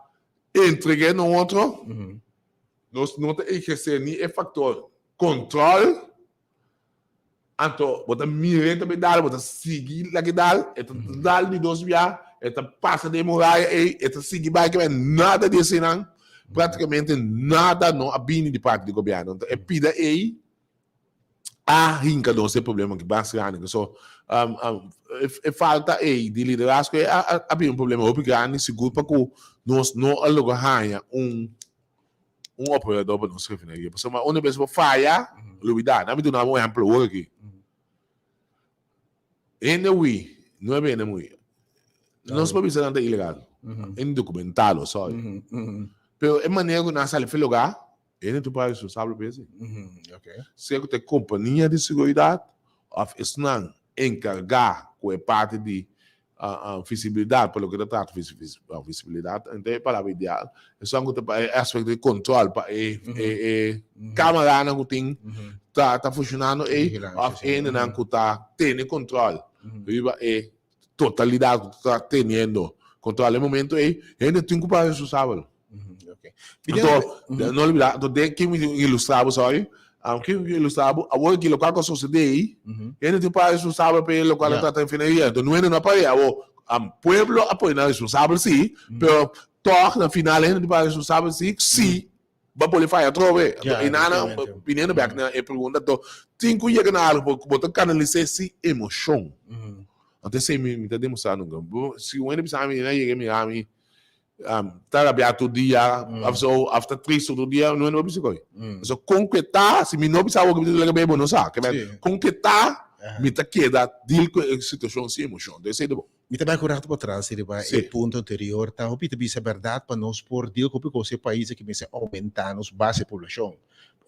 entreg'é na un otro, nos no ta ehersé ni e faktor kòntròl, anto bo ta mir'é ta bai dal, bo ta sigui lag'é dal, e ta dal di dos bia, e ta pasa den e muraya ei, e ta sigui bai kebé, nada di eseinan, práktikamente nada no a bini di parti di gobièrnu. Anto e pida ei a hinka nos e problema ki mas grandi. So, e falta ei di liderazgo ei a bira un problema hopi grandi, sigur pa ku nos no a logra haña un un operador pa nos refineria. Pasobra unda bes bo faya, lubida. Nan mi duna bo un ehempel awor aki. Hende hui, nuebe hende muri. Nos por bisa nan ta ilegal, indocumentado, sorry. Pero e manera ku nan a sali for e lugar, hende tur para responsabel pa esei. Sea ku ta e kompania di seguridat òf esnan enkargá ku e parti di Visibilidat, pa loke ta trata visibilidat, no ta e palabra ideal, esun ku ta pa e aspekto di kontrol pa e kameranan ku tin ta funshonando ei òf hendenan ku ta tene kontrol riba e totalidat ku ta teniendo kontrol e momento ei, hende tin ku para responsabel. Anto, no olbida, anto den kin mi ilustra bo, sorry, kin mi ilustra bo, awor aki lokual ku a sosode ei, hende tin para responsabel pa e lokual a trata refineria, anto no hende no a pare, awor pueblo a pone nan responsabel si, pero tòg na final hende tin para responsabel si, si bo a pone faya atrobe, anto einan biniendo bek na e pregunta, anto tin ku yega na algu ku bo ta kanalis'é sin emoshon, anto esei mi ta demostra nunka, si un hende bisa mi, a yega mira mi. Ta rabiá tur dia, of so, of ta tristu tur dia, no no bisa koi. So kon ku e ta, si mi no bisa awor ku mi ta laga bebo, no sa. Ke men, kon ku e ta, mi ta keda deal ku e situashon sin emoshon. Entonces esei ta bon. Mi ta bai ku rato pa tras riba e punto anterior, ta hopi ta bisa bèrdat pa nos por deal ku hopi kos e pais aki mester oumentá nos base poblashon,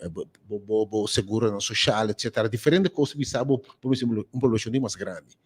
bo bo bo seguronan soshal etcetera, diferente kos ta bisa bo por bisa un poblashon di mas grandi.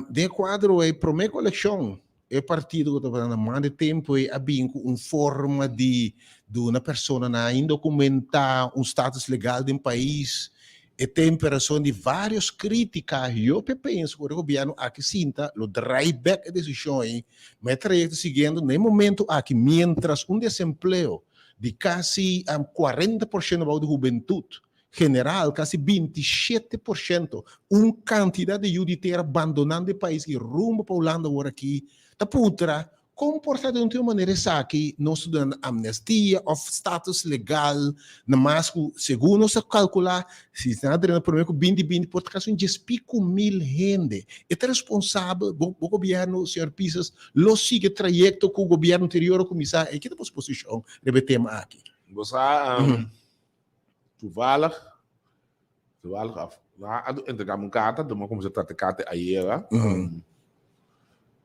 Den e kuadro ei promé ku elekshon. E partido ku tabata na man di tempu ei a bin ku un forma di duna personanan indokumentá un status legal den pais. E tempu e rason di vários krítika. Yo pe pensa ku ora e gobièrnu aki sinta lo drai bèk e desishon ei, ma e trayekto siguiendo na e momentu aki miéntras un desempleo di kasi 40% abou di hubentut general, kasi 27%, un kantidat di yu di tera bandonando e pais i rumbo pa Hulanda awor aki, ta puntra kon por ta den un manera esaki nos ta duna amnestia òf status legal na mas ku segun nos ta kalkulá si nan a drenta promé ku binti binti por ta kasi un dies piku mil hende. E ta responsabel bo bo gobièrnu señor Pisas lo sigui e trayekto ku gobièrnu anterior a kuminsá e kita boso posishon riba e tema aki? Bo sa Toevallig, toevallig af, na a entregá mi un karta, mi a kuminsá trata e karta ayera.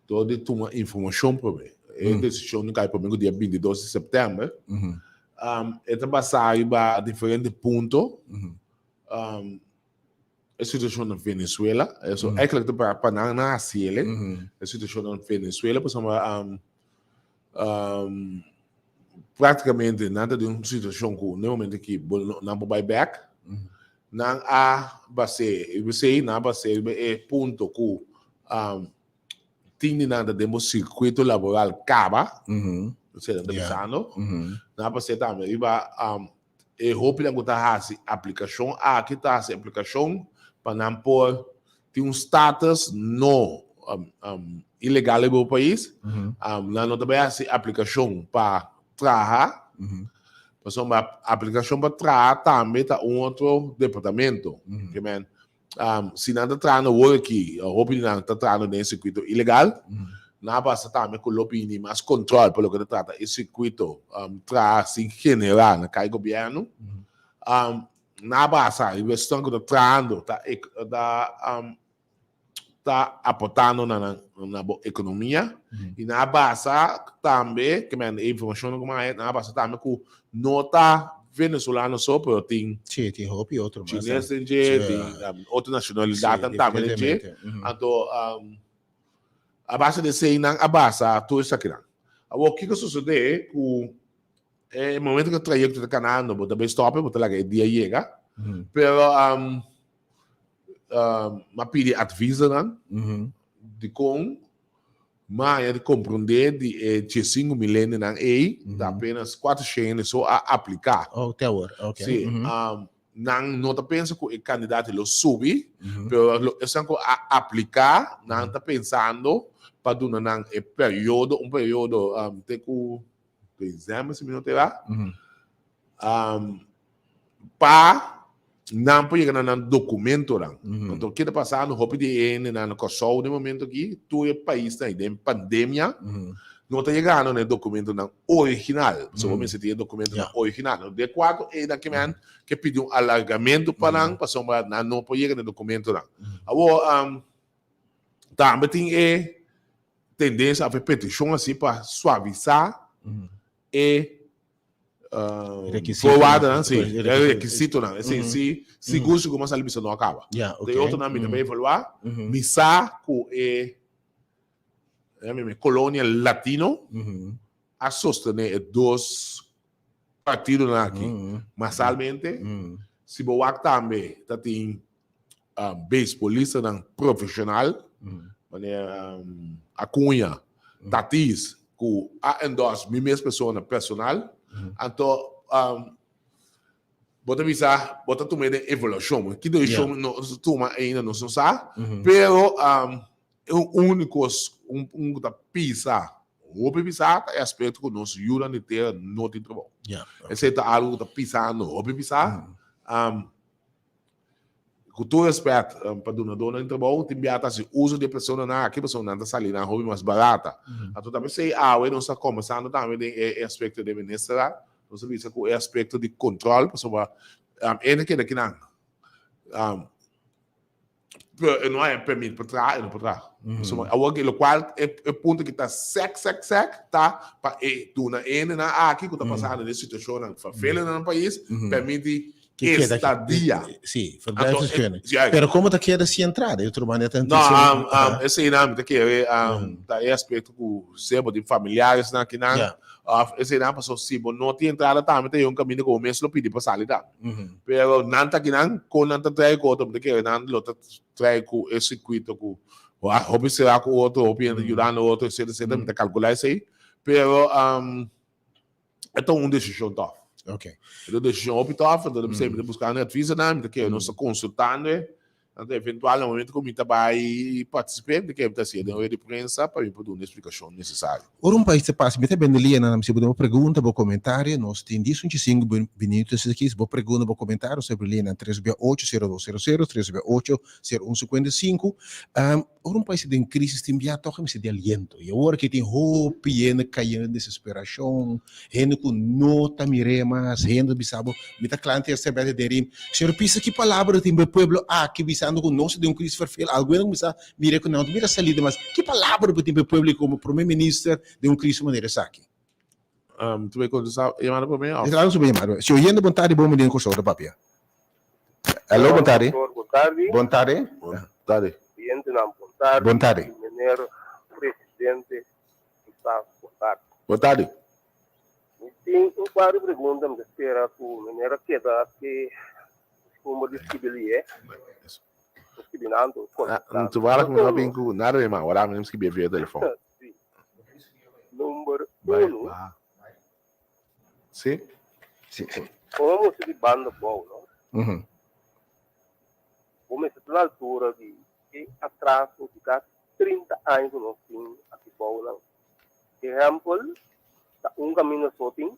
Dor di tuma informashon promé. E desishon di kai promé ku dia 22 di sèptèmber. E ta basá riba diferente punto. E situashon na Venezuela, eso eigenlijk ta pa pa nan nan hasi el, e situashon na Venezuela pasobra práktikamente nan ta den un situashon ku na e momento aki bo no nan por bai bèk. Nan a bas'é riba esei, nan a bas'é riba e punto ku tin di nan ta den bo sirkuito laboral kaba, esei nan ta bisando. Nan a bas'é tambe riba e hopinan ku ta hasi aplikashon aki ta hasi aplikashon pa nan por tin un status no ilegal riba bo pais. Nan no ta bai hasi aplikashon pa traha. Pasobra aplikashon pa traha tambe ta un otro departamento. Ke men, si nan ta trahando awor aki, hopi di nan ta trahando den e sirkuito ilegal, nan a basa tambe ku lo bini mas kontrol pa loke ta trata e sirkuito traha sin generá na kai gobièrnu. Nan a basa riba esnan ku ta trahando ta ta aportando na nan na bo ekonomia i nan a basa tambe ke men e informashonnan ku mi a haña nan a basa tambe ku no ta venezolano so pero tin Sí, tin hopi otro mas. Chines den dje, tin otro nashonalidatnan tambe den dje. Anto a base di esei nan a basa tur esakinan. Awor kiko a sosodé ku e momento ku e trayekto ta kanando bo ta bai stòp bo ta laga e dia yega pero m'a pidi advisonan dikon m'a haña di komprondé di e diesinku mil hendenan ei ta apenas kuater hende so a apliká. Oh, te awor, ok. Sí, nan no ta pensa ku e kandidato lo subi, pero esnan ku a apliká nan ta pensando pa duna nan e periodo, un periodo te ku desèmber si mi no ta erá. Pa nan por yega na nan dokumentonan. Anto ke ta pasando hopi di e hendenan na Kòrsou den momento aki, tur e paisnan ei den pandemia no ta yegando na e dokumentonan original. Pasobra bo mester tin e dokumentonan original. De kuato einan ke men ke pidi un alargamentu pa nan pasobra nan no por yega na e dokumentonan. Awor tambe tin e tendensia òf e petishon asi pa suavisá e Voorwaardennan, sí, e rekisitonan. Esei sí, sigur sigur mas a bisa no a kaba. De otronan mi ta bay evaluá. Mi sa ku e kolonia latino a sostené e dos partidonan aki masalmente. Si bo wak tambe ta tin beisbolistanan profeshonal, manera Acuña, Tatis, ku a endorse mi mes persona personal, anto bo ta bisa, bo ta tuma e den evaluashon. Ki desishon nos ta tuma ainda nos no sa, pero e úniko un ku ta pisa, hopi pisa, ta e aspekto ku nos yunan di tera no tin trabou. Esei ta algu ku ta pisando hopi pisa. Ku tur respet pa dunadónan di trabou, tin bia ta hasi uso di e personanan aki pasobra nan ta sali nan hopi mas barata. Anto ta p'esei awe nos ta kombersando tambe den e aspekto di e ministernan, nos a bisa ku e aspekto di kontrol pasobra e ta keda kinan pero e no haña permit pa traha, e no por traha. Pasobra awor lokual e punto ki ta sèk sèk sèk ta pa e duna e hendenan aki ku ta pasando den situashonnan vervelend na nan pais permit di. Estadia. Sí, verblijfsvergunning. Pero como ta keda sin entrada? E otro manera ta No, um, um, esei nan mi ta kere um, ta e aspecto ku sea bo tin familiares nan akinan, Ja. of esei nan paso si bo no tin entrada tambe ta e un kaminda ku bo mes lo pidi pa sali tambe. Pero nan ta akinan, kon nan ta trae ku otro, mi ta kere nan lo ta trae ku e sirkuito ku hopi sera ku otro, hopi hende yudando otro, etcetera, etcetera, mi ta kalkulá esei. Pero um, E ta un desishon tòf. Ok. E ta un desishon hopi tòf, enton p'esei mi ta buskando e advisanan, mi ta kere nos ta konsultando e, anto eventual na momento ku mi ta bai partisip'é, mi ta kere mi ta hasié den rueda di prensa pa mi por duna e splikashon nesesario. Ora un pais ta pasa, mi ta bende lianan, si bo tin bo pregunta, bo komentario, nos tin dies un chisinku minutos aki, si bo pregunta, bo komentario, nos ta abri lianan tres bia ocho, sero dos sero sero, tres bia ocho, sero un sikuenta i sinku. Ora un pais ta den crisis tin bia toch e mester di aliento y awor aki tin hopi hende cayendo den desesperacion, hende cu no ta mir'é mas, hende ta bisa bo mi ta cla antes ta den rim. Señor Pisa ki palabra tin pa e pueblo aki bisando cu nos ta den un crisis ferfeel, algun hende cuminsa mir'é cu nan no ta mira salida mas, ki palabra bo tin pa e pueblo aki como prome minister den un crisis manera esaki? Tu bay contesta e yamada prome of? Claro su yamada. Si oyente bon tardi bon bini Kòrsou ta papia. Hello bon tardi. Bon tardi. Bon tardi. Bon tardi. Oyentenan bon tardi. Bon tardi. Meneer presidente Gustavo bon tardi. Bon tardi. Mi tin un par di pregunta mi ta spera ku meneer a keda ke kustumber di skibi lié. Skibi nan anto kontestá. Tu wara ku mi no bin ku nada mi man wara mi no skibi via telefòn. Si. Number uno. Si. Si, si. Como bo di banda bou, no? Bo mester ta na altura di e atraso di kasi 30 aña ku nos tin aki bou nan. Ehèmpel, ta un kaminda so tin.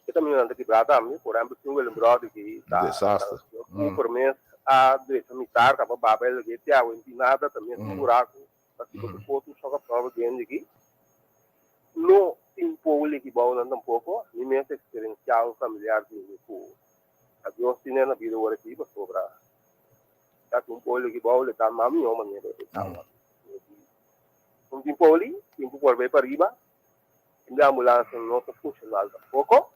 E kamindanan ta kibrá tambe. Por ehèmpel, tin Willembrod ki ta Desaster. Cooper mes a drecha mitar kaba baba el ke te awe no tin nada, ta mes un buraku. Pasobra ku foto shock absorber den di aki. No tin poli aki bou nan tampoko. Mi mes eksperensiá un familiar di mi ku a Dios tine na bida ora aki pasobra ya ku un poli aki bou le ta mas mihó manera e ta. No tin poli, tin ku por bai pariba. E ambulans no ta funshonal tampoko.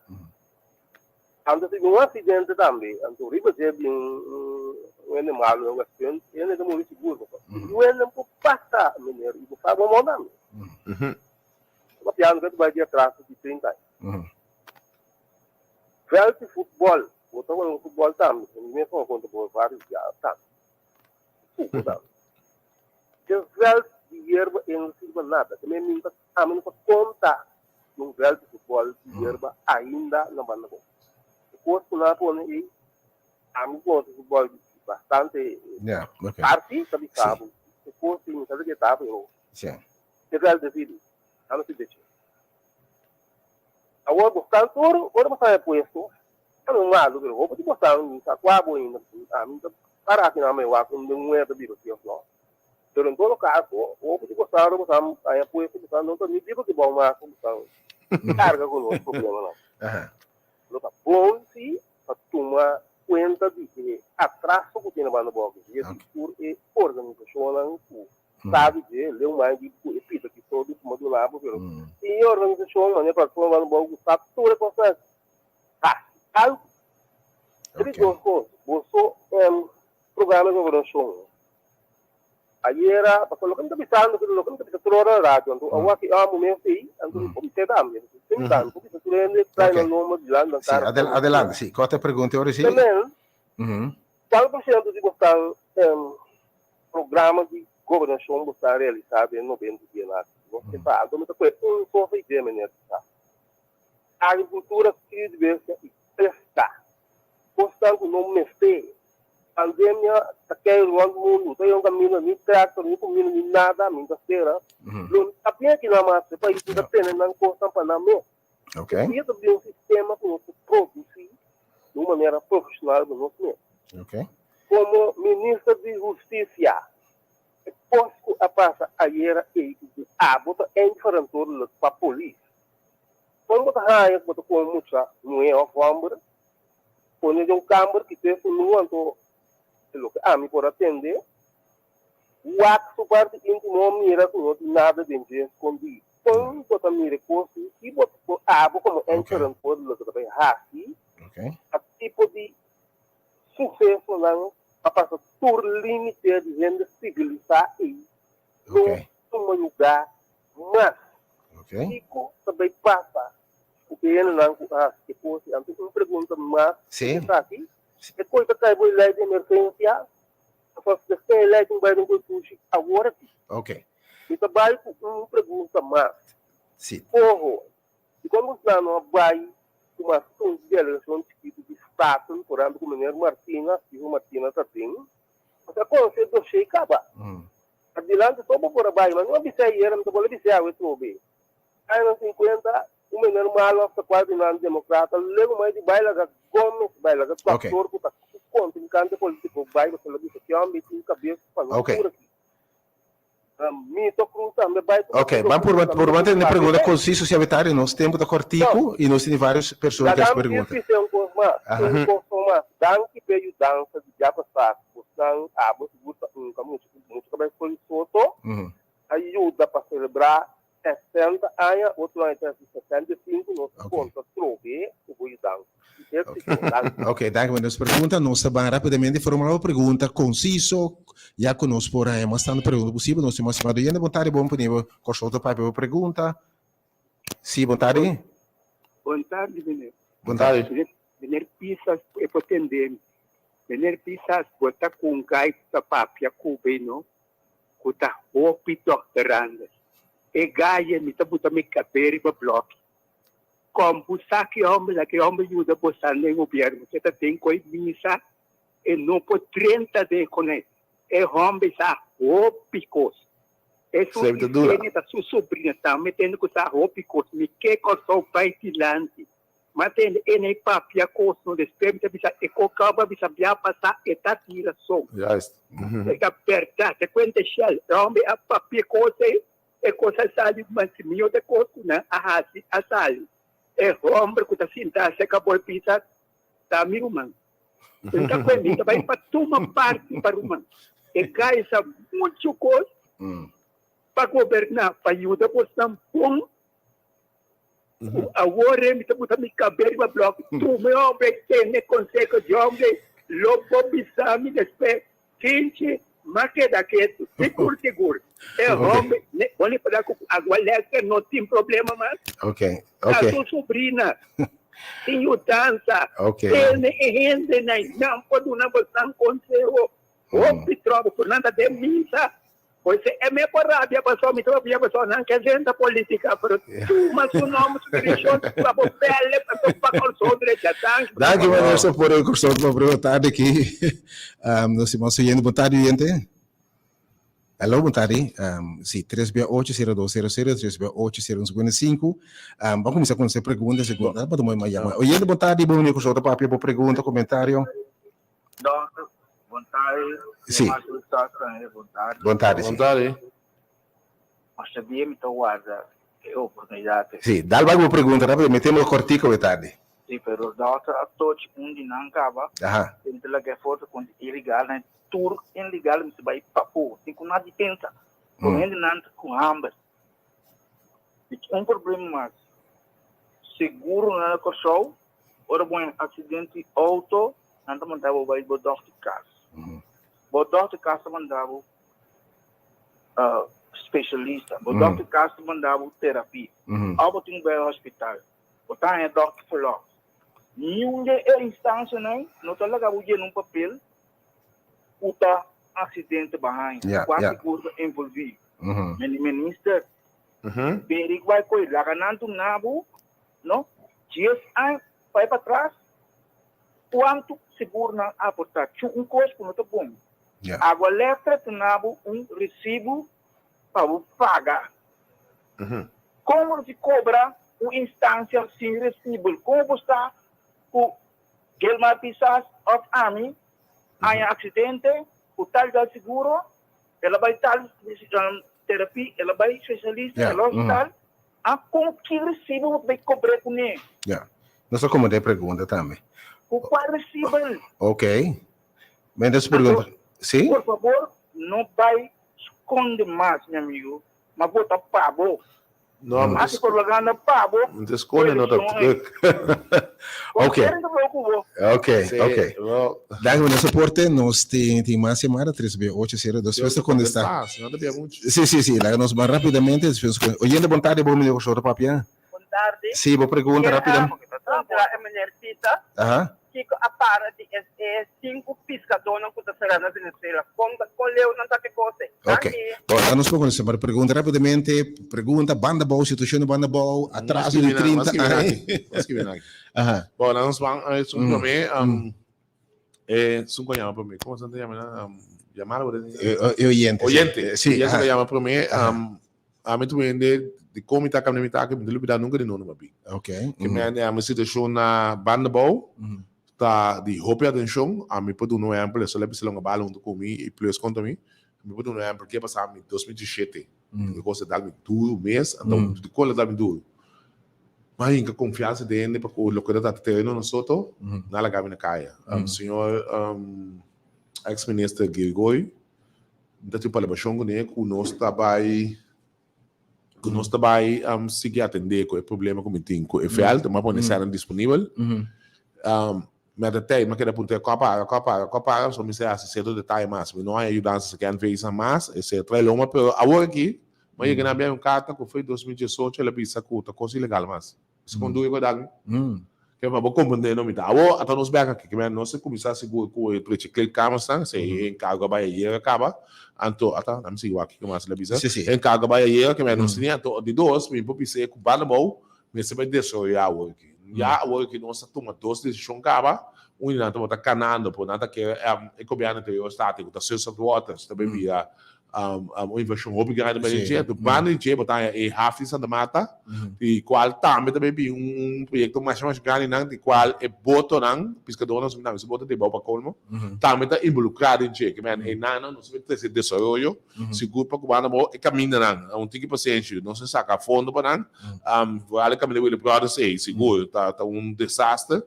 Anto si un accidente tambe, anto riba dje bin un hende malo den Westpunt, e hende ta muri sigur pasobra un hende por pasa meneer y bo sa bo mon tambe. Ta papiando ke ta bai di atraso di 30 aña. Veld di futbol, bo ta wega futbol tambe, mi mes a konta bo varios biaha tambe. Futbol tambe. E veld di yerba e no sirba nada, te men mi ta Ami no ta konta di un vèlt di futbòl di yerba ainda na banda bon. E kos ku nan a pone ei, ami ku konosé futbòl di bastante parti ta bisa bo, e kos ei mi sa di ke ta, pero e vèlt di sirbi, nan no sirbi dje. Awor bo stan tur ora bo sta na e puesto, ta no malu, pero hopi di bo stan mi sa kua bo ainda, ami ta para aki nan mi wak un den muher ta biba si òf no. Pero en todo caso, hopi di bosan lo bosan haña puesto, bosan no ta ni biba ki bou mas ku bosan carga ku nos problemanan. Lo ta bon si pa tuma cuenta di e atraso ku tin na banda bou aki, di tur e organisacionnan ku sabi dje, leu mai di ku e pita ki so di kuma duna bo, pero tin e organisacion manera plataforma banda bou ku sa tur e cosnan hasi algo. Di dos cos, boso Programa di gobernacion. Ayera, pasobra loke mi ta bisando, loke mi ta bisa tur ora na radio, anto awor aki amo mes ei, anto mi por bis'é tambe. Mi por bisa tur hende trae nan nomber dilanti nan kara. Si, adelante, si. Kua ta e pregunta ora si? Tamen, kuantu por siento di bo stan programa di gobernacion bo sta realisa den 90 dianan aki? Nos ke sa. Anto mi ta kohe un sosa idea, meneer, sa. Agricultura, crio di bestia i pesca. Kosnan ku no mester. Pandemia ta kei rond mundu, ta yon kaminda ni tractor, ni kuminda, ni nada, mi ta spera. Lo ta bien aki nan mas, e pais ta tene nan kosnan pa nan mes. Esei ta bin un sistema ku nos ta produsi di un manera profeshonal pa nos mes. Komo Minister di Hustisia, e kos ku a pasa ayera ei ku abo ta eindverantwoordelijk pa polis. Kon bo ta haña ku bo ta kome mucha muhé òf hòmber? Pone den un kamber kite su nu anto e loke ami por a tende, wak su parti intimo mira ku no tin nada den dje skondí. Kon bo ta mira e kos i ki bo abo komo eindverantwoordelijke ta bai hasi? Nan a pasa tur límite di hende sivilisá ei no tuma lugá mas. Kiko ta bai pasa ku e hendenan ku a hasi e kos ei? Anto un pregunta mas esaki, e kos ta kai bo e lei di emergensia? Pasobra despues e lei tin bai den konstitushi awor aki. Mi ta bai ku un pregunta mas. Oho, dikon boso no a bai ku mas un delegashon chikitu di Staten, por ehempel ku meneer Martina, Steven Martina ta den? Boso a konosé e doshé kaba. Adelante so bo por a bai, ma mi no a bis'é ayera, mi ta bolbe bis'é awe trobe. Añanan 50, un meneer Maloff ta kual di nan demokrata, luego mai di bai laga Gomez bai, laga doktor ku ta su kontrinkante politiko bai, pasobra el a bisa ki homber tin kabes pa no tur aki. Mito Cruz tambe bai ku Ok, ban purba purba tene pregunta konsiso si abetario, nos tempu ta kòrtiku i nos tene vários persona ku hasi pregunta. Laga mi bisa un kos mas, un kos mas. Danki p'e yudansa di dia pasá ku bosnan abo sigur ta un ka mucha mucha ka bai skol di Soto a yuda pa selebrá 60 aña, otro aña ta hasi 65, nos ta konta trobe ku bo yudansa. Ok, danki pa nos pregunta. Nos ta ban rapidamente formula bo pregunta konsiso, ya ku nos por haña mas tantu pregunta posibel. Nos tin mas estimado oyente. Bon tardi, bon pone bo Kòrsou ta papia bo pregunta. Sí, bon tardi. Bon tardi, meneer. Bon tardi. Meneer Pisas e por tende mi. Meneer Pisas, bo ta ku un gai ku ta papia ku bo no, ku ta hopi dokteranders. E gai mi ta buta mi kabe riba blòki. Kon bo sa ki homber la ki homber yuda bo sa den gobierno ke ta den koe misa e no por drenta den kone e homber sa hopi kos esun Isenia ta su sobrina tambe tende ku sa hopi kos mi ke Kòrsou bai dilanti ma tende e nei papia kos no despues mi ta bisa e ko kaba bisa bia pasa e ta tin rason e ta bèrdat e kuenta shèl e homber a papia kos ei. E kos a sali mas mihó de kos ku nan a hasi a sali. E hòmber ku ta sinta serka bo e bisa, Ta mi ruman. Mi ta kuenta, mi ta bai pa tuma parti pa ruman. E kai sa muchu kos pa goberná, pa yuda bosnan bon. Ku awor e mi ta buta mi kabes riba blòk. Tuma e hòmber ei, tene konseho di hòmber ei, lo bo bisa mi despues. Kinchi m'a keda ketu, sigur sigur. E homber, bo ni para ku agua lèster no tin problema mas. Ta su sobrina, tin yudansa. Tene e hendenan, nan por duna bosnan konseho. Hopi tròbel ku nan ta den misa. Pues e me por rabia pasobra mi ta papia pasobra nan ke senta politica pero tuma su nomber su direccion pa bo belle pasobra pa Kòrsou drecha. Danki. Danki Vanessa por e Kòrsou pa bo tardi aki. Nos tin mas oyente. Bon tardi oyente. Hello bon tardi. Si tres bia ocho sero dos sero sero tres bia ocho sero un siguenta sinku. Ban kuminsá ku nos e pregunta segun ta tuma mas yama. Oyente bon tardi bon bini Kòrsou ta papia bo pregunta komentario. Dokter, bon tardi. Sí. Bon tardi. Bon tardi, sí. Bon tardi. Masha dia mi ta warda e oportunidad. Sí, dal bai bo pregunta rápido, metemos cortico e tardi. Sí, pero dokter a tochi un di nan caba. Aha. Tin te laga e foto con ilegal na tur ilegal mi bai papo, tin cu nada di pensa. Por hende nan ta cu hamber. Mi tin un problema mas. Seguro na Kòrsou Ora bo haña aksidente di outo, nan ta manda bo bai bo dòkter kas. Bo dòkter kas ta manda bo spesialista. Bo dòkter kas ta manda bo terapia. Òf bo tin ku bai hospital. Bo ta haña dòkter verlòf. Niun di e instansianan no ta laga bo yena un papel ku ta aksidente bo a haña, kua seguro ta envolví. Minister, beri ku bai koe laga nan duna bo No, dies aña bai patras, kuantu sigur nan a aportá? Chu un kos ku no ta bon. Agua Electra ta na bo un resibu pa bo paga. Kon bo ta kobra un instansia sin resibu? Kon bo sa ku Gilmar Pisas òf ami haña aksidente ku tal tal seguro, el a bai tal terapia, el a bai spesialista, el a hospital? A Kon ki resibo bo ta bay kobr'é kuné? Ya. Nos ta komand'é pregunta tambe. Ku kua resibel? Ok. Mende su pregunta. Si? Por fabor, no bay skonde mas, mi amigo, ma bo ta pa bo. No, Hasi propaganda pa bo. Nte skonde no ta druk. Ok. Ok, ok. Danki pa nos soporte. Nos tin tin mas yamada, 3 B 8 0 Despues ta kontestá. Sí, sí, sí. Laga nos ban rápidamente. Despues nos Oyente, bon tarde. Bo meneer Oshoro papia. Bon tarde. Sí, bo pregunta rápidamente. Puntra e meneer Pita. Aha. Kiko a para di es e sinku piskadónan ku ta será na Venezuela? Kon ta kon leu nan ta ke kos ei? Ok. Danki. Bon, a nos por kontestá pero pregunta rápidamente. Pregunta, Banda Bou, situashon di Banda Bou, atraso di 30 aña. Aha. Bon, nan nos ban esun promé, esun ku a yama promé, komo sa ta yama nan? Yamada bo ta di? E oyente. Oyente. Sí, aha. Oyente ku a yama promé, ami ta wende di kon mi ta kami mi ta aki, mi ta lubida nunka di nota papi. Ok. Ke mi a mi situashon na Banda Bou ta di hopi atenshon, ami por duna un ehèmpel, esei lo bisa longa bala huntu ku mi i plus kontra mi, mi por duna un ehèmpel ke a pasa mi 2017, e kos a dal mi duru mes, anto dikon el a dal mi duru? Mi a hinka konfiansa den hende pa ku loke ta trata tereno na Soto, nan a laga mi na kaya. Señor ex minister Gilgoy, Mi ta tin palabrashon kuné ku nos ta bai ku nos ta bai sigui atendé ku e problema ku mi tin ku e vèlt, mi a pone esènan disponibel. Mi a ta tei, mi a keda puntra kua paga, kua paga, kua paga, pasobra mi mester hasi sierto detaye mas. Mi no haña yudansa sa ken veza mas, etcetera. E loma, pero awor aki mi a yega na bia un karta ku foi 2018 el a bisa ku ta kos ilegal mas. Esei kon duru ku e dal mi. Ke pa bo komprendé no mi ta. Awor ata nos bek aki, ke men nos a kuminsá sigur ku e prechi kleedkamers nan, esei e enkargo a bai ayera kaba. Anto ata, nan mi sigui wak kiko mas el a bisa. E enkargo a bai ayera ke men nos tene. Anto di dos, mi por bis'é ku banda abou mester bai desaroyá awor aki. Ya awor aki nos a tuma dos desishon kaba, un di nan tabata kanando, pero nan ta kere e gobièrnu anterior stati ku ta Sunset Waters ta bai bira un inversion hopi grandi pa dje. Anto banda di dje bo ta haña e haf di Santa Marta, di cual tambe ta bay bin un proyecto masha masha grandi nan, di cual e botonan, piscadornan su tambe su boto ta bou pa colmo, tambe ta involucra den dje. Ke men eynan nos ta bay trece desaroyo sigur pa cu banda bo e camindanan. Un tiki pasenshi, nos a saca fondo pa nan, vooral e caminda Willy Brothers ey sigur ta un desaster.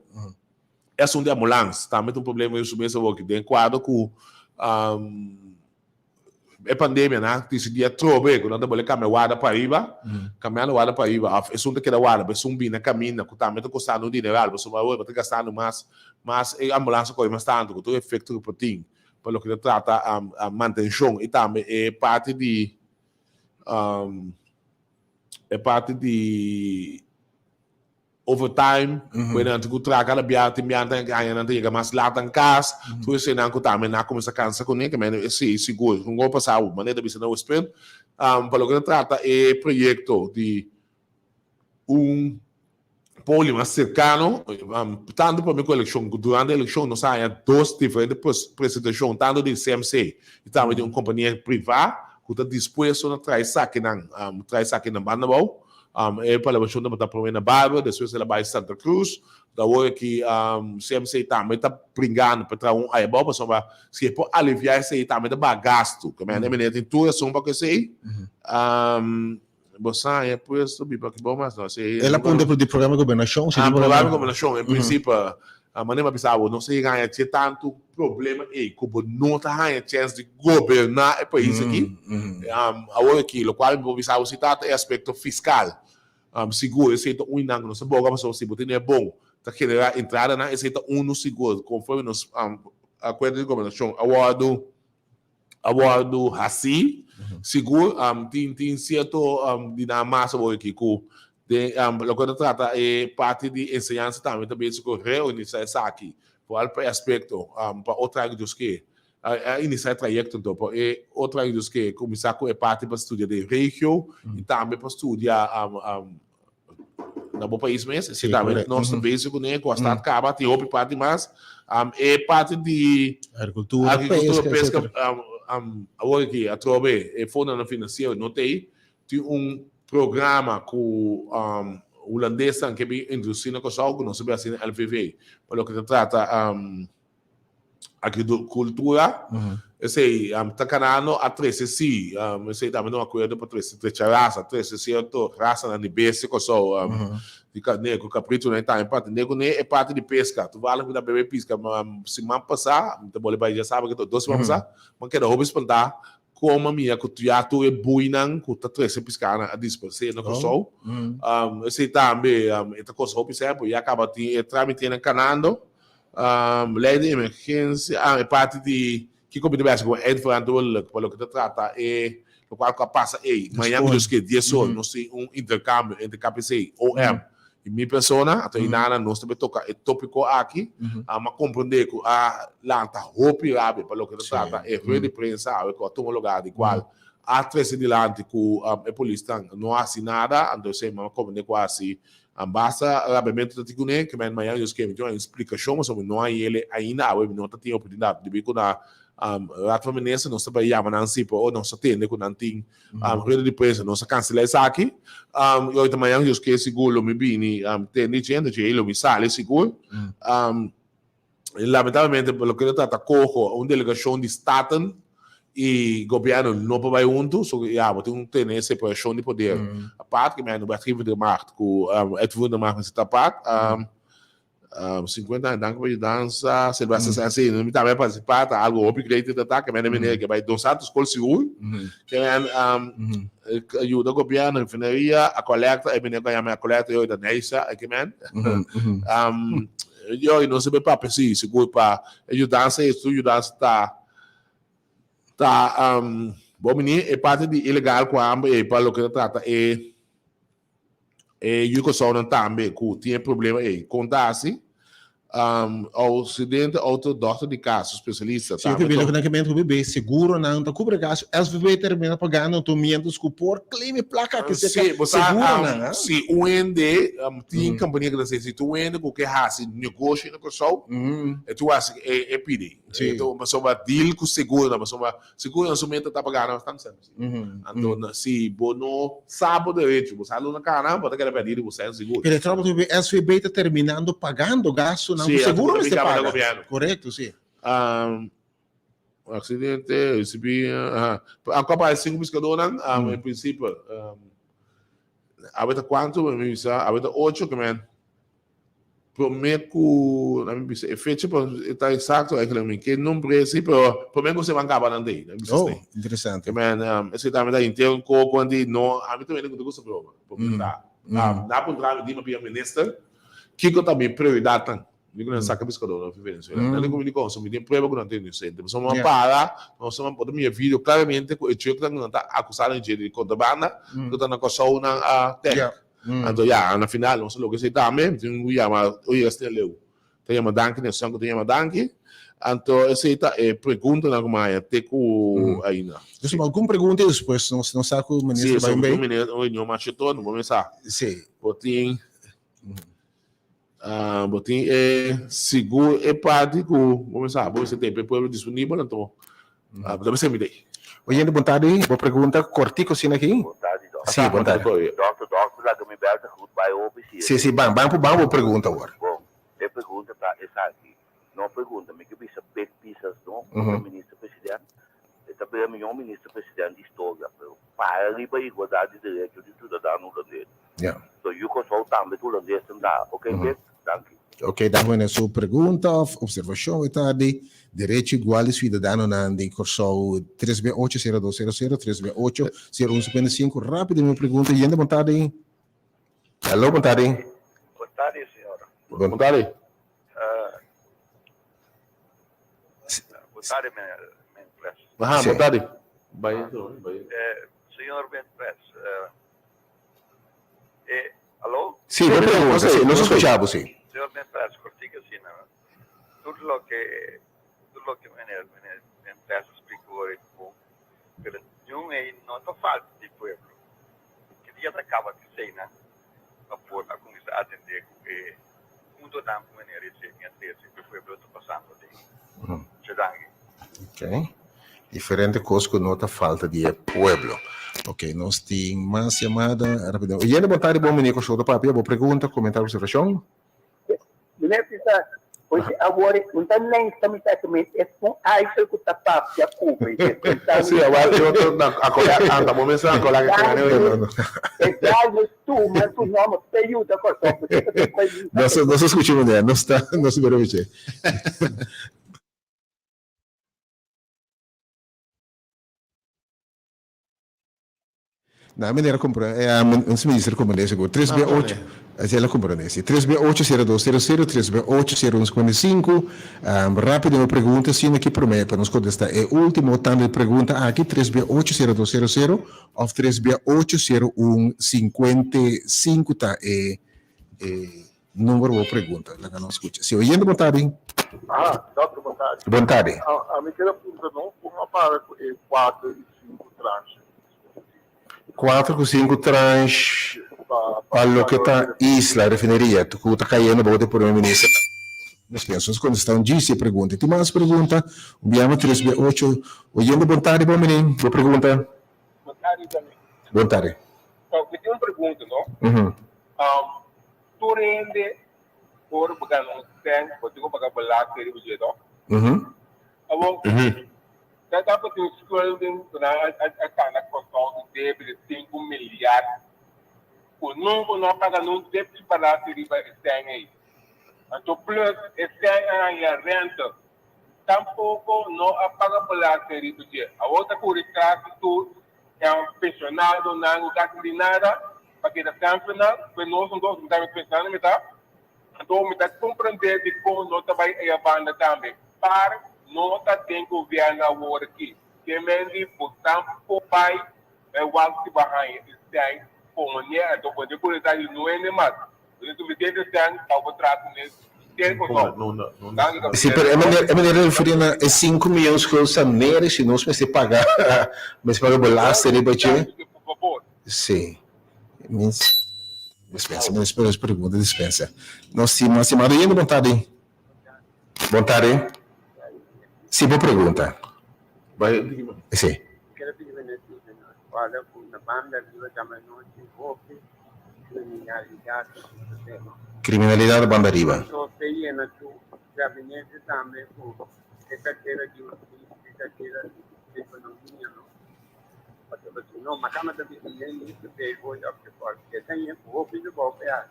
E asunto di ambulans tambe ta un problema den su mes awoki den cuadro cu E pandemia nan a disidí atrobe ku nan ta bole kambia warda pa ariba, kambiando warda pa ariba òf esun ta keda warda pa esun bini na kaminda ku tambe ta kostando un dineral pasobra awor bo ta gastando mas mas e ambulans ta kore mas tantu ku tur efekto ku por tin pa loke ta trata mantenshon i tambe e parti di e parti di Overtime, ku e nan tin ku traha kada bia, tin bia nan ta haña nan ta yega mas lat nan kas, tur eseinan ku tambe nan a kuminsá kansa kuné, ke mende esei sigur un gol pasá manera ta bisa na Westpunt. Pa loke ta trata e proyekto di un poli mas serkano, tantu promé ku elekshon ku durante elekshon nos a haña dos diferente presentashon tantu di CMC i tambe di un kompania privá ku ta dispuesto na traha esakinan, traha esakinan banda abou. E palabrashon tabata promé na Barber, despues el a bai Santa Cruz. Ta awor aki CMC tambe ta bringando pa traha un airbou pasobra si e por aliviá esei tambe ta baha gastu. Ke manera e meneer tin tur rason pa ku esei. Bo sa e puesto biba aki bou mas no esei. El a punta di programa di gobernashon. Ah, programa di gobernashon en prinsipio manera mi a bisa bo nos a yega haña che tantu problema ei ku bo no ta haña chèns di goberná e pais aki. Awor aki lokual mi por bisa bo si ta e aspekto fiskal. Sigur esei ta un nan ku nos ta boga pasobra si bo tene e bon ta generá entradanan esei ta unu sigur konforme nos akuerdo di gobernashon a wòrdu a wòrdu hasí. Sigur tin tin sierto di nan mas awor aki ku den loke ta trata e parti di enseñansa tambe ta bezig ku reorganisá esaki foral pa e aspekto pa otro aña ku Dios ke a inisiá e trayekto anto pa e otro aña ku Dios ke kuminsá ku e parti pa studia den regio i tambe pa studia na bo pais mes. Esei tambe nos ta bezig kuné ku a start kaba tin hopi parti mas. E parti di Agrikultura, agrikultura, peska, awor aki atrobe e fondonan finansiero no ta ei. Tin un programa ku hulandesnan ke bin introdusí na Kòrsou ku nos ta bin hasi na LVV pa loke ta trata agrikultura. Esei ta kanando a trese sí, esei tambe ta un akuerdo pa trese trecha rasa, trese sierto rasanan di bestia Kòrsou, di karné ku kapritonan i tambe pa atendé kuné e parti di peska. Tuvallig mi ta bebe piska siman pasá, mi ta bole bai djasabe, dos siman pasá, mi a keda hopi spantá. Kon a mira ku ya tur e buinan ku ta trese piskanan a dispersé na Kòrsou. Esei tambe e ta kosa hopi sèmpel, ya kaba tin e trámitenan kanando. Lei di emergensia, e parti di kiko mi ta bèsha komo eindverantwoordelijk pa loke ta trata e lokual ku a pasa ei. Mañan ku Dios ke dies or nos tin un interkambio entre KPC, OM i mi persona, anto einana nos ta bay toca e topico aki, a comprende cu a lanta hopi rabia pa loke ta trata e rueda di prensa awe cu a tuma lugar di cual a trece dilanti cu e polisnan no a haci nada, anto esey mi a comprende cu a haci basta rabiamento ta tin cune, ke men mañana Dios kere mi tin un explicacion pasobra mi no a yele ainda awe mi no ta tin oportunidad debi cu na Raad van Minister nos ta bay yama nan si pero nos a tende cu nan tin rueda di prensa nos a cancela esaki y ahorita mañan Dios kier sigur lo mi bini tende djente dje lo mi sali sigur lamentablemente loke ta trata coho un delegacion di Staten y gobierno no por bay hunto so ya bo tin cu tene e separacion di poder apart ke mi wetgevende macht cu uitvoerende macht mester ta apart. 50 aña danki pa yudansa Silvestre mm. Así, mi tambe participar ta algo hopi great ta ta que men meneer que bai Dos Santos Skol Sigur que men um, ayuda gobierno refineria a colecta e meneer que llama a colecta yo da Neisa que men um, yo no se be papia sí sigur pa yudansa e su yudansa ta ta um, bo meneer e parte di ilegal ku hambre e pa lo que ta trata e E yu Kòrsounan tambe ku tin e problema ei kon ta hasi? Ousidente outo dòkter di kas, spesialista Si tambe to. Nan ke bebe seguronan ta kubri gastu SVB termina pagando anto mientras ku por claim e plaka ke Si, bo sa seguronan a. Si un hende tin kompania ku ta hasi si tin un hende ku ke hasi negoshi na Kòrsou e tur hasi e pidi. Pasobra deal ku seguronan pasobra seguronan su meta ta pa gana bastante sèn. Anto si bo no sa bo derecho, bo sa luna cana, bo ta keda perdi di bo sen sigur. Pero e trabou di SVB ta terminando pagando gastonan ku seguro mester paga. Korekto, si. Accidente, ricibi, aha. A kopa e sinku piskadónan, en prinsipio, awe ta kuantu? Mi bisa, awe ta ocho, ke men. Prome ku nan mi bisa e fecha pero e ta exacto eigenlijk mi ke nombre si pero prome ku seman kaba nan tei nan bisa Oh, interesante. Ke men esei tambe ta henter un koko di no ami ta wende ku ta gusta broma pasobra ta nan a puntra mi di mi a bira minister kiko ta mi prioridatnan mi ku nan saka piskadornan for Venezuela nan di ku mi di kon so mi tin prueba ku nan ta inosente pasobra mi a para nos a por mira video klaramente ku e trucknan ku nan ta akusa nan dje di kontrabanda ku ta na Kòrsou nan a tank. Anto ya, na final nos a logra esei tambe. Mi tin ku yama oye Gaston Leu ta yama danki na esun ku ta yama danki. Anto esei ta e preguntanan ku mi a haña te ku ainda. Nos tin algun pregunta y despues nos nos sa ku minister bai un bay. Si, minister un reunion mas chitor, no por mesa. Si. Bo tin bo tin e sigur e parti ku bo mesa bo mester ten pa e pueblo disponibel anto bo ta mester mi dei. Oyente bon tardi, bo pregunta kortiko asina aki? Bon tardi dokter. Si, bon tardi. Dokter, dokter laga mi bel ta goed bai hopi si. Si, si, ban, ban ban bo pregunta awor. Bon, e pregunta ta esaki, no pregunta, mi ke bisa big pisas no, kontra minister president, e ta bira mihó minister president di historia, pero para riba igualdad di derecho di ciudadano hulandes. Ja. So yu Kòrsou tambe ta hulandes ta nda, ok big? Danki. Ok, danki meneer su pregunta of observacion e ta di derecho igual di ciudadanonan di Kòrsou tres B ocho sero dos sero sero tres B ocho sero un cincuenta y cinco Rapido mi pregunta yende bon tardi. Hallo bon tardi. Bon tardi señora. Bon tardi. Bon tardi meneer Pres. Aha bon tardi. Señor Pres E, alo? Sí, bo pregunta, sí, nos a scucha bo, sí. Señor Mempress, cortico asina, tur loke, tur loke meneer, meneer Mempress a splica awor e bon, pero niun ei no ta falta di pueblo. Ki dia ta caba cu eseinan pa por a cuminsa atende cu e puntonan cu meneer recién a trece cu e pueblo ta pasando aden? Mucha danki. Ok. Diferente cos cu no ta falta di e pueblo. Ok, nos tin mas yamada. Rapido. Oyente, bon tardi, bon bini Kòrsou ta papia. Bo pregunta, comentario, observacion? Meneer Pisas, pues awor un ta lengsta mi ta mi es un eikel ku ta papia ku mi. Sí, awor yo to na akola anta bo mester akola ke kane no no no. E gai no tuma su nomber pe yuda Kòrsou. Nos nos a skucha meneer, nos ta nos ta bere. Na meneer a compra, ons minister comprende sigur. 3 B 8, así el a comprende, si. 3 B 8 0 2 0 0, 3 B 8 0 1 55. Rápido mi pregunta asina aki promé pa nos contesta e último tanda di pregunta aki, 3 B 8 0 2 0 0 of 3 B 8 0 1 55 ta e e number bo pregunta. Laga nos scucha. Si, oyente bon tardi. Ah, dokter, bon tardi. Bon tardi. Ami keda puntra no, kon a para ku e 4 i 5 tranche? 4 ku 5 tranche pa loke ta isla, refineria, ku ta kayendo bou di Prome Minister. Nos pensa nos kontestá un djis e pregunta. Tin mas pregunta? Un biaha 3 bia 8. Oyente bon tardi bon menen. Bo pregunta? Bon tardi tambe. Bon tardi. Mi tin un pregunta no. Tur hende por gana un cent bo tin ku paga belasting riba dje no? Awor Ta tabatin un schulden ku nan a kana kòrsou di debe di sinku milyar ku nunka no a paga nun depchi balasi riba e sèn ei. Anto plus e sèn a haña rente tampoko no a paga belasting riba dje. Awor ta kuri tras di tur e pensionadonan ku kasi di nada pa keda semper nan, pues nos nos ta pensionado mi ta. Anto mi ta comprende dicon no ta bay eya banda tambe. Par no ta den gobierno awor aki. Ke men di bo tampoco bay bay wak si bo a haña e sèn pone anto bo den por ta di nuene mas. Bo tin suficiente sèn pa bo traha cu mes ten o no. Danki ta Si, pero e meneer e meneer referi na e sinku miyon schuld sanere si nos mester paga mester paga belasting riba dje. Si. Dispensa, mi espera es pregunta, dispensa. Nos stima, stimado oyente, bon tarde. Bon tarde. Si, bo pregunta. Si. Kriminalidat banda riba. Pasobra si no, makamba ta bisa mi minister p'e hoy op de volk. E ta yen ku hopi di bou p'e hasi.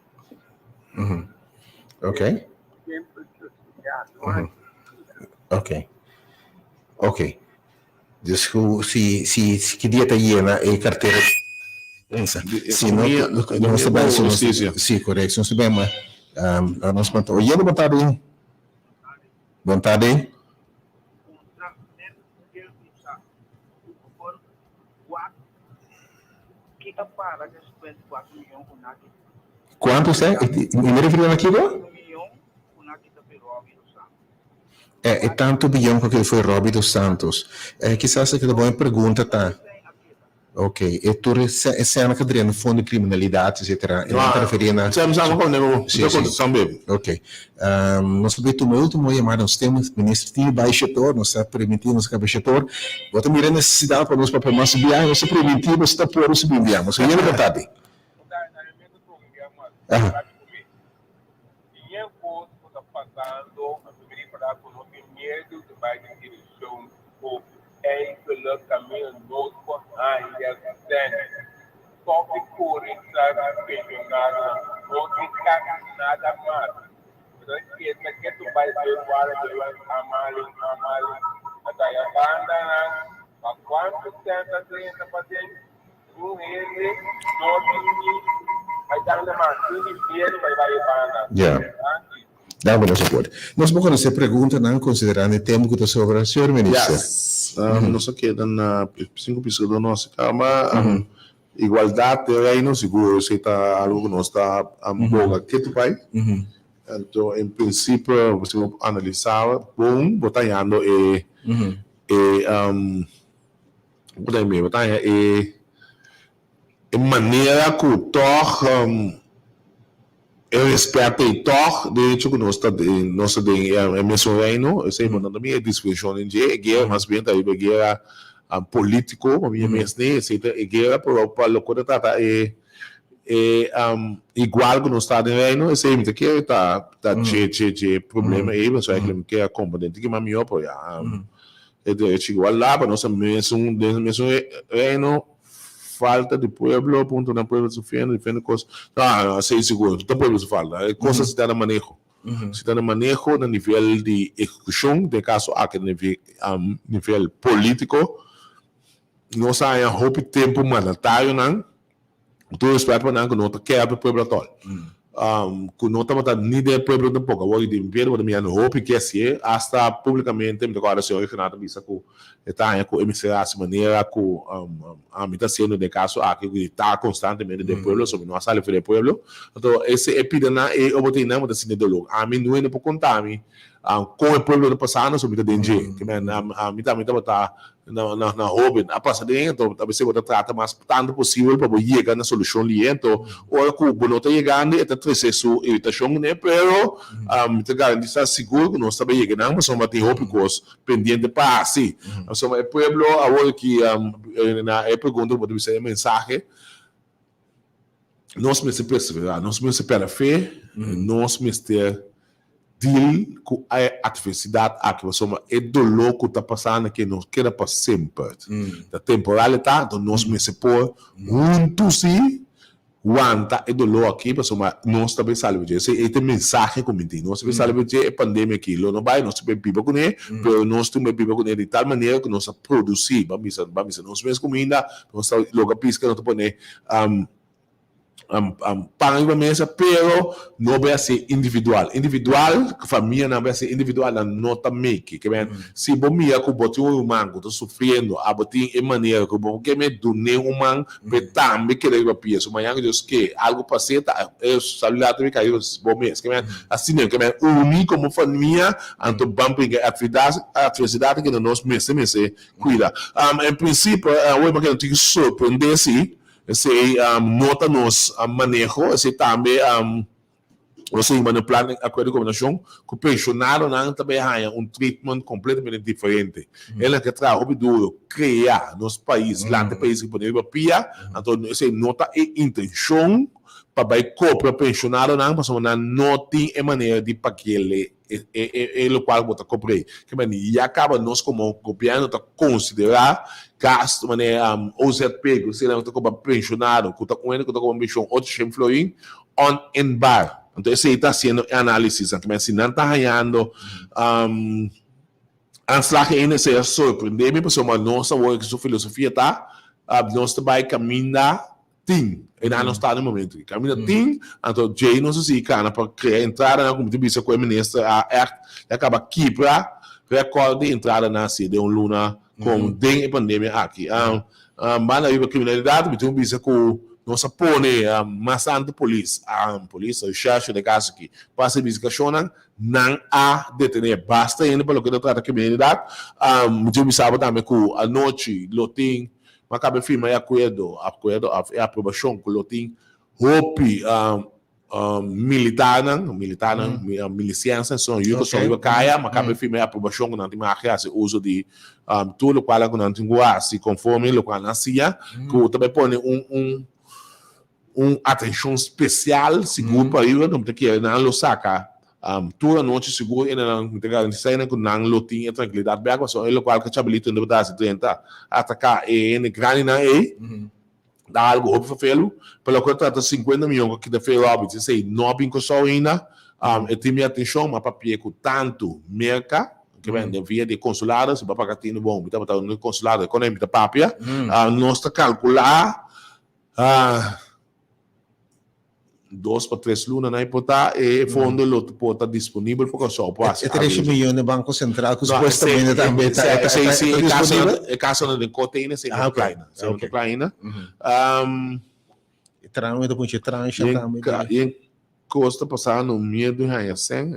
Ok. Simpel justicia, no hasi mentira. Ok. Ok. Dus ku si si ki dia ta yena e kartera di despensa. Si no, nos ta bai si nos si korekto. Si nos ta bai ma nos mata. Oyendo bon tardi. Bon tardi. Puntra net kel ku sa ku bo por wak ki a para den 54 miyon ku na kita. Kuantu sa? Mi me referi na kiko? Miyon ku na kita pe Robbie dos Santos. E, e tantu biyon ku a keda foi Robbie dos Santos. E kisas e keda bon e pregunta ta. Ok, e tur e sena ka drenta fondo di kriminalidat etcetera, e nan ta referí na. Sa mi sa mi konde mi ta kontestá bebe. Ok, nos ta bay tuma e ultimo yamada, nos tin minister tin bay shetor, nos ta permití nos kaba shetor, bo ta mira e nesesidat pa nos papia mas biaha, nos ta permití bo si ta por si bin biaha, nos ta yendo pa tardi. Aha. Eindelijk caminda nos por hanja cen. Stop di cori tras di pensionadonan. No tin casi nada mas. Bo ta keda ketu bay deurwaarder deurwaarder aanmaling aanmaling. A taya bandanan pa cuanto cen ta drenta paden. Un hende no tin ni bay dande mas. Tin di miedo bay bay e banda. Danki. Danki pa support. Nos por conoce preguntanan considerando e tempo cu ta sobra, señor Minister? Yes. Nos a keda na sinku piskadó no a kaba. Igualdad den Reino sigur esei ta algo ku nos ta boga ketu bai. Anto en prinsipio si bo analisa bon bo ta hañando e e bo ta haña e E manera ku tòg e rèspèt ei tòg, de echo ku nos ta den nos ta den e mesun reino, esei bo no ta mira e disfunshon den dje, e guera mas bien ta riba e guera polítiko, pa mi mes ne, esei ta e guera, pero pa loke ta trata e e igual ku nos ta den reino, esei mi ta kere ta ta dje dje dje problema ei, pasobra mi ke a komprende tiki mas mihó, pero ya e derecho igual la pa nos ta mesun den mesun reino. Falta di pueblo, punto na pueblo sufriendo, diferente cos. No, asey sigur, ta pueblo su falta. E cosa si ta na maneho. Si ta na maneho na nivel di ehecucion, den e caso aki na nivel politico, nos a haña hopi tempo mandatarionan. Tur respet pa nan ku no ta kere pa e pueblo atòl. Ku no tabata ni den e pueblo tampoko. Awor di limpieza bo ta mira hopi ke hasié, asta publikamente mi ta kòrda señor Reginald a bisa ku e ta haña ku e mester hasi manera ku ami ta hasiendo den e kaso aki ku ta konstantemente den e pueblo, so mi no a sali for di e pueblo. Anto ese e pida nan e oportunidat bo ta sinti dolor. Ami no hende por konta mi kon e pueblo ta pasando so mi ta den dje. Ami tambe tabata na hoben a pasa den anto ta mester bo ta trata mas tanto posibel pa bo yega na solushon lié anto ora ku bo no ta yegando e ta trese su iritashon kuné pero mi ta garantisa sigur ku nos ta bai yega nan pasobra tin hopi kos pendiente pa hasi pasobra e pueblo awor ki na e pregunta ku bo ta bisa e mensahe nos mester perseverá nos mester pèrdè fe nos mester Deal ku e atversidat aki pasobra e doló ku ta pasando aki no keda pa semper. Ta temporal e ta, enton nos mester por huntu si wanta e doló aki pasobra nos ta bay sali for dje. Esei e ta e mensahe ku mi tin. Nos ta bay sali for dje e pandemia aki lo no bay, nos ta bay biba kuné, pero nos tin bay biba kuné di tal manera ku nos ta produsí, ban bisa, ban bisa nos mes kuminda, nos ta logra piska, nos ta pone pan riba mesa pero no bay haci individual. Individual, famianan bay haci individual nan no ta make. Ke men si bo mira ku bo tin un ruman ku ta sufriendo abo tin e manera ku bo ke me dun'é un man p'e tambe keda riba pia. So mañana ku Dios ke algo pas'é ta e responsabilidad ta bin kai riba bo mes. Ke men asina ke men uni komo famia anto ban bringa e adversidad ke nos mester mester kuida. En principio awor bo tin ku sorprende si Esei no ta nos maneho, esei tambe nos a hiba na plan di akuerdo di gobernashon ku penshonadonan ta bai haña un treatment kompletamente diferente. Elnan ke traha hopi duro krea nos pais, lanta e pais aki pone riba pia, anto esei no ta e intenshon pa bai kopra penshonadonan pasobra nan no tin e manera di paguele e lokual bo ta kobr'é. Ke manera ya kaba nos komo gobièrnu ta konsiderá gastu manera OZP ku esei nan ta kobra penshonado ku ta un hende ku ta kobra un penshon ocho shen florin oneinbaar. Anto esei ta hasiendo e análisis nan. Ke manera si nan ta hañando aanslag ei esei a sorprendé mi pasobra nos awor su filosofia ta nos ta bai kaminda Tin. E nan no sta na e momento aki. Caminda tin, anto djei nos a sigui cana pa crea entradanan como ti bisa cu e minister a echt ya caba kibra record di entradanan asi den un luna con den e pandemia aki. Banda riba criminalidad mi tin cu bisa cu nos a pone mas tanto polis, polis, recherche den e caso aki, pa haci investigacionnan, nan a detene basta hende pa loke ta trata criminalidad. Mi tin cu bisa bo tambe cu anochi lo tin Ma kabe firma e akuerdo, akuerdo òf e aprobashon ku lo tin hopi militarnan, militarnan, milisiansnan son yu ku son riba kaya, ma kabe firma e aprobashon ku nan tin mag hasi uso di tur lokual ku nan tin ku hasi konforme lokual nan siña, ku ta bai pone un un Un atencion special sigur pa riba mi ta kere nan lo saca tur anochi sigur e nan mi ta garantisa nan cu nan lo tin e trankilidad bek pasobra e locual cu Chabelito tabata haci drenta ataca e hende grandinan ey ta algo hopi fafelu pero loke ta trata cincuenta miyon cu a kita Phil Roberts esey no a bin Corsou ainda e tin mi atencion mi a papia cu tanto Merca ke bende via di e consulado si bo a paga tinu bon mi tabata unda e consulado e con mi ta papia nos ta calcula Dos pa tres luna nan e por ta, e fondo lo por ta disponibel pa Kòrsou por hasi E trece miyon den Banko Sentral ku supuestamente tambe ta disponibel? E kasonan den korte ainda, esei no ta kla ainda. Esei no ta kla ainda. E tramo ta punchi transha tambe. I e kos ta pasando miedu haña sèn,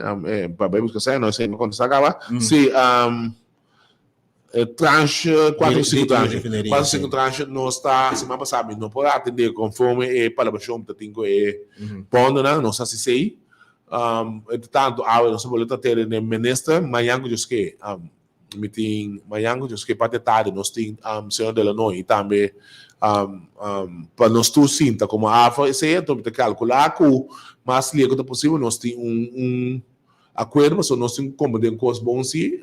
pa bai buska sèn, no esei no kontestá kaba. Si. E tranche, kuater o sinku tranche. Kuater o sinku tranche nos ta, siman pasá mi no por atendé konforme e palabrashon ku ta tin ku e bondonan, nos hasi esei. Entre tanto awe nos a bolbe ta tende den minister, mañan ku Dios ke mi tin, mañan ku Dios ke parti tardi nos tin señor Delanoy i tambe pa nos tur sinta komo AFA esei, anto mi ta kalkulá ku mas lie ku ta posibel nos tin un Akuerdo pasobra nos tin ku komprendé un kos bon si,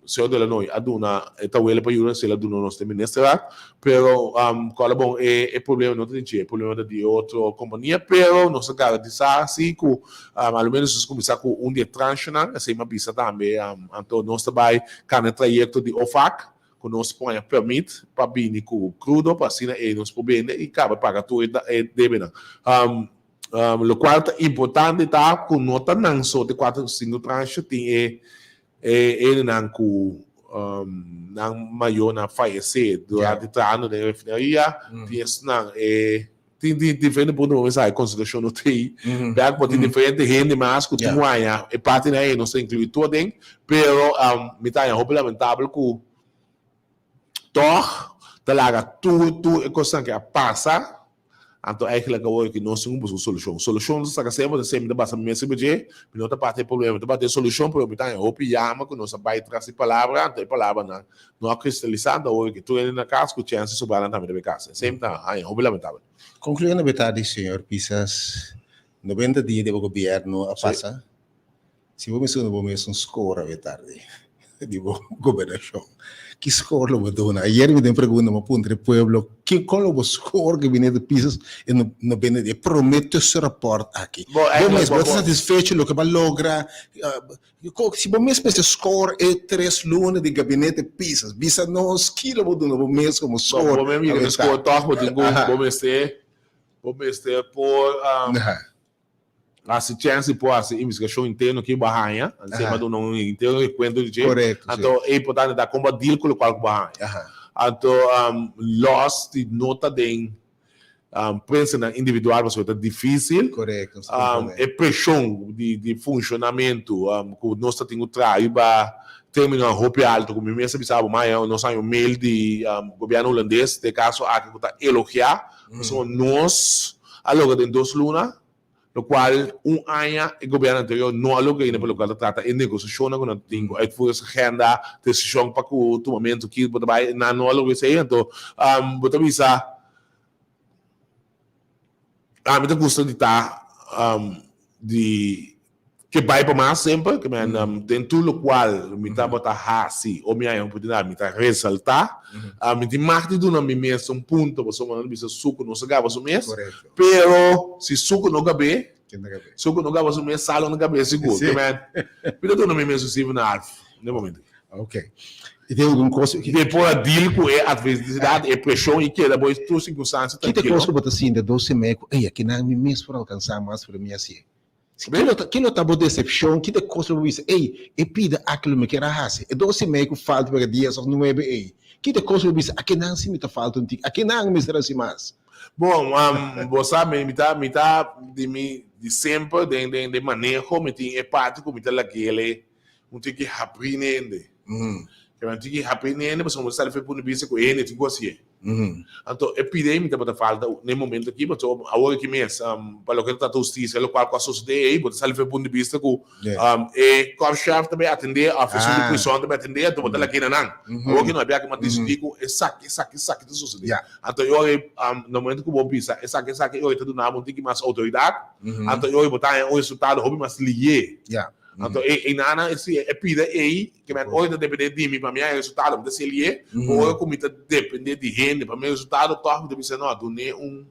señor Delanoy a duna e tawela pa yuda si el a duna nos den ministerat, pero kòrda bon e problema no ta di dje, e problema ta di e otro kompania, pero nos a garantisá si ku a lo menos nos a kuminsá ku un di e tranchenan, esei mi a bisa tambe, anto nos ta bai kambia trayekto di OFAC. ku nos por haña permit pa bini ku krudo pa asina ei nos por bende i kaba paga tur e debenan. Lokual ta importante ta ku no ta nan so te kuater sinku tranche tin e hendenan ku nan mayornan a fayesé durante trahando den refineria, tin esnan e Tin tin diferente punto bo mester haci consideracion no tei bek bo tin diferente hende mas cu tin guaña e partinan ey nos ta inclui tur aden pero mi ta haña hopi lamentabel cu tog ta laga tur tur e cosnan ke a pasa anto eigenlijk awor ki nos tin cu busca un solucion. Solucion ta saca semper ta semper ta basa mi mes riba dje mi no ta parti e problema mi ta parti e solucion pero mi ta haña hopi yama cu nos a bay tras di palabra anto e palabranan No a kristalisá anto awor ki tur hende na kas ku chèns di sobrá nan tambe ta bay kas. Esei mi ta haña hopi lamentabel. Konkluyendo bo ta di señor Pisas, 90 dia di bo gobièrnu a pasa. Si bo mester duna bo mes un skor awe tardi di bo gobernashon, ki skor lo bo duna? Ayer mi den pregunta mi a puntra e pueblo ki kon lo bo skor gabinete Pisas e 90 dia? E promé tussenrapport aki. Bo mes bo ta satisfecho loke bo a logra? Si bo mes mester score e tres luna di gabinete Pisas, bisa nos kilo bo duna bo mes como score. Bo mes mira score toch, bo tin cu bo mester bo mester por haci chance di por haci investigacion interno ki bo a haña, antes bo a duna un intero recuento di dje. Anto e importante ta con bo a deal cu locual cu bo a haña. Anto los di no ta den Prensanan individual pasobra ta difícil. Correcto. E preshon di funshonamentu ku nos ta tin ku traha riba términonan hopi altu ku mi mes a bisa bo maya nos haña un mail di gobièrnu hulandes den e kaso aki ku ta elogiá pasobra nos a logra den dos luna lokual un aña e gobièrnu anterior no a logra ainda pa lokual ta trata e negosiashonnan ku nan ta tin ku uitvoeringsagenda desishon pa ku tumamentu ki bo ta bai nan no a logra esei anto bo ta bisa Ami ta gusta di ta di ke bai pa mas semper, ke men den tur lokual mi tabata hasi o mi haña oportunidat mi ta resaltá. Mi tin mag di duna mi mes un punto pasobra nan ta bisa suku no sa gaba su mes, pero si suku no gab'é, suku no gaba su mes, salo no gab'é sigur. Ke men mi ta duna mi mes un seven and a half den momento aki. Ok. I tin algun kos. Di por a deal ku e atversidat, e preshon i keda bo tur sirkunstansia trankilo. Ki ta e kos ku bo ta sinti dos semana ku ey akinan mi mes por alkansá mas pero mi hasié? Kilo ta kilo ta bo desepshon? Ki ta e kos ku bo bisa ey e pida aki lo mi kier a hasi? E dos semana ku falta pa dies òf nuebe ey ki ta e kos ku bo bisa akinan si mi ta falta un tiki akinan mester hasi mas? Bon, bo sa mi ta mi ta di mi di semper den den den maneho mi tin e parti ku mi ta lag'el Un tin ki habrí n'hende. Ke men tin ki habrí n'hende pasobra bo ta sali for e punto di bista ku hende tin ku hasié. Anto e pida ei mi tabata falta n'e momento aki pasobra awor aki mes pa loke ta trata hustisia lokual ku a sosodé ei bo ta sali for e punto di bista ku e korpschef ta bai atendé òf esun di prison ta bai atendé anto bo ta lag'é na nan. Awor ki no a biaha ki mi a disidí ku esaki esaki esaki ta sosodé. Anto e ora ei na momento ku bo bisa esaki esaki e ora ei ta duna bo un tiki mas outoridat anto e ora ei bo ta haña un resultado hopi mas lié. Anto e e nana e si e pida ei ke men ora ta depende di mi pa mi haña resultado mi ta selié pero ora ku mi ta depende di hende pa mi resultado tòg mi ta bisa no dun'é un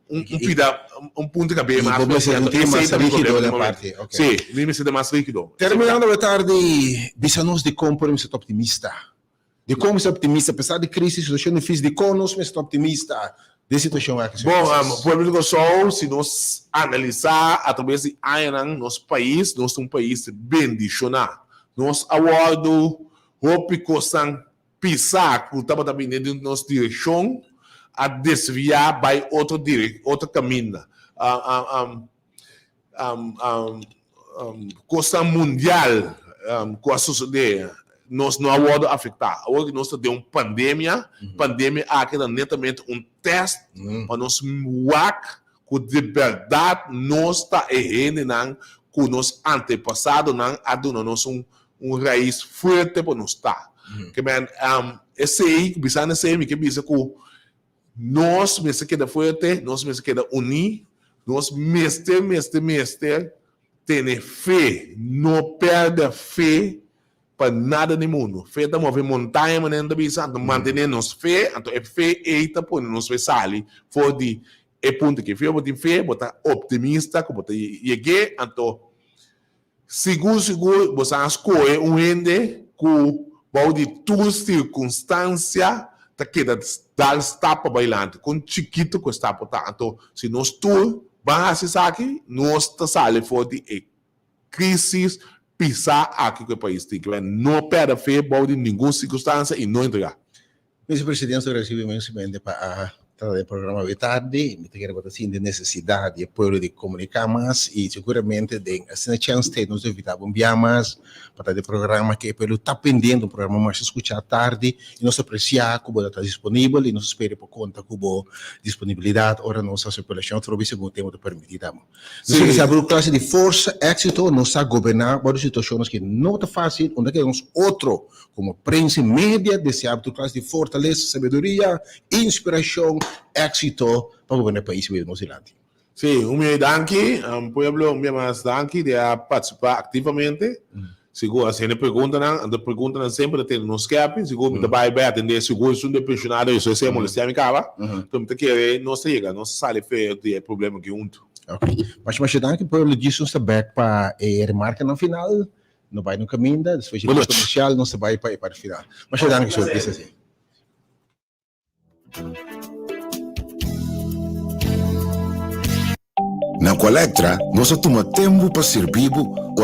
un un pida un punto di kabes mas bo mester un tin mas rígido den parti ok si mi mester ta mas rígido Terminando bo tardi bisa nos dikon por mester ta optimista Dikon mester optimista apesar di crisis, situacion dificil, dikon nos mester optimista den situacion aki, señor Bon, Pisas? pueblo di Kòrsou, si nos analisá atraves di añanan nos pais, nos ta un pais bendishoná. Nos a wòrdu hopi kosnan pisá ku tabata bini den nos direkshon a desviá bai otro direk, otro kaminda. Kosnan mundial ku a sosodé nos no a wòrdu afektá. Awor ku nos ta den un pandemia, pandemia aki ta netamente un tèst pa nos wak ku di bèrdat nos ta e hendenan ku nos antepasadonan a duna nos un rais fuerte pa nos ta. Ke men esei, bisando esei mi ke bisa ku Nos mester keda fuerte, nos mester keda uní, nos mester, mester, mester tene fe, no pèrdè fe pa nada den mundu. Fe ta move montaña manera nan ta bisa, anto mantené nos fe, anto e fe ei ta pone nos fe sali for di e punto aki. Fe bo tin fe, bo ta optimista ku bo ta yeg'é, anto sigur sigur bo sa skohe un hende ku. Bou di tur sirkunstansia ta keda dal stap pa bai lanti, kon chikitu ku e stap por ta. Anto si nos tur ban hasi esaki, nos ta sali for di e krisis pisá aki ku e pais tin. Kiba no pèrdè fe bou di ningun sirkunstansia i no entregá. Mister Presidente, ta recibi inmensamente pa a trata den programa awe tardi. Mi ta kere bo ta sinti necesidad di e pueblo di comunica mas y seguramente den asina chance te nos ta invita bo un bia mas pa ta den programa ke e pueblo ta pendiente, un programa masha scucha tardi y nos ta aprecia cu bo ta disponibel y nos ta spera por conta cu bo disponibilidad ora nos haci apelacion atrobe segun tempo ta permiti tamo. Nos ta desea bo un clase di forsa, exito, nos sa goberna bo di situaciones ke no ta facil unda ke nos otro Komo prensa i media deseá bo tur klas di fortalesa, sabiduria, inspirashon, éksito pa goberná e pais i bebe nos dilanti. Sí, un mei danki, pueblo, un bia mas danki di a partisipá aktivamente. Sigur hasiendo e preguntanan, anto e preguntanan semper ta tene nos skepi, sigur mi ta bai bai atendé sigur esun di e penshonado esei esei a molestiá mi kaba, enton mi ta kere nos ta yega, nos ta sali fe di e problema aki huntu. Ok, masha masha danki pueblo, djis nos ta bek pa e remarkanan final. No bai no caminda, despues di comercial nos ta bai pa e parte final. Masha danki señor Pisas. Na Colectra nos a tuma tempu pa sirbi bo.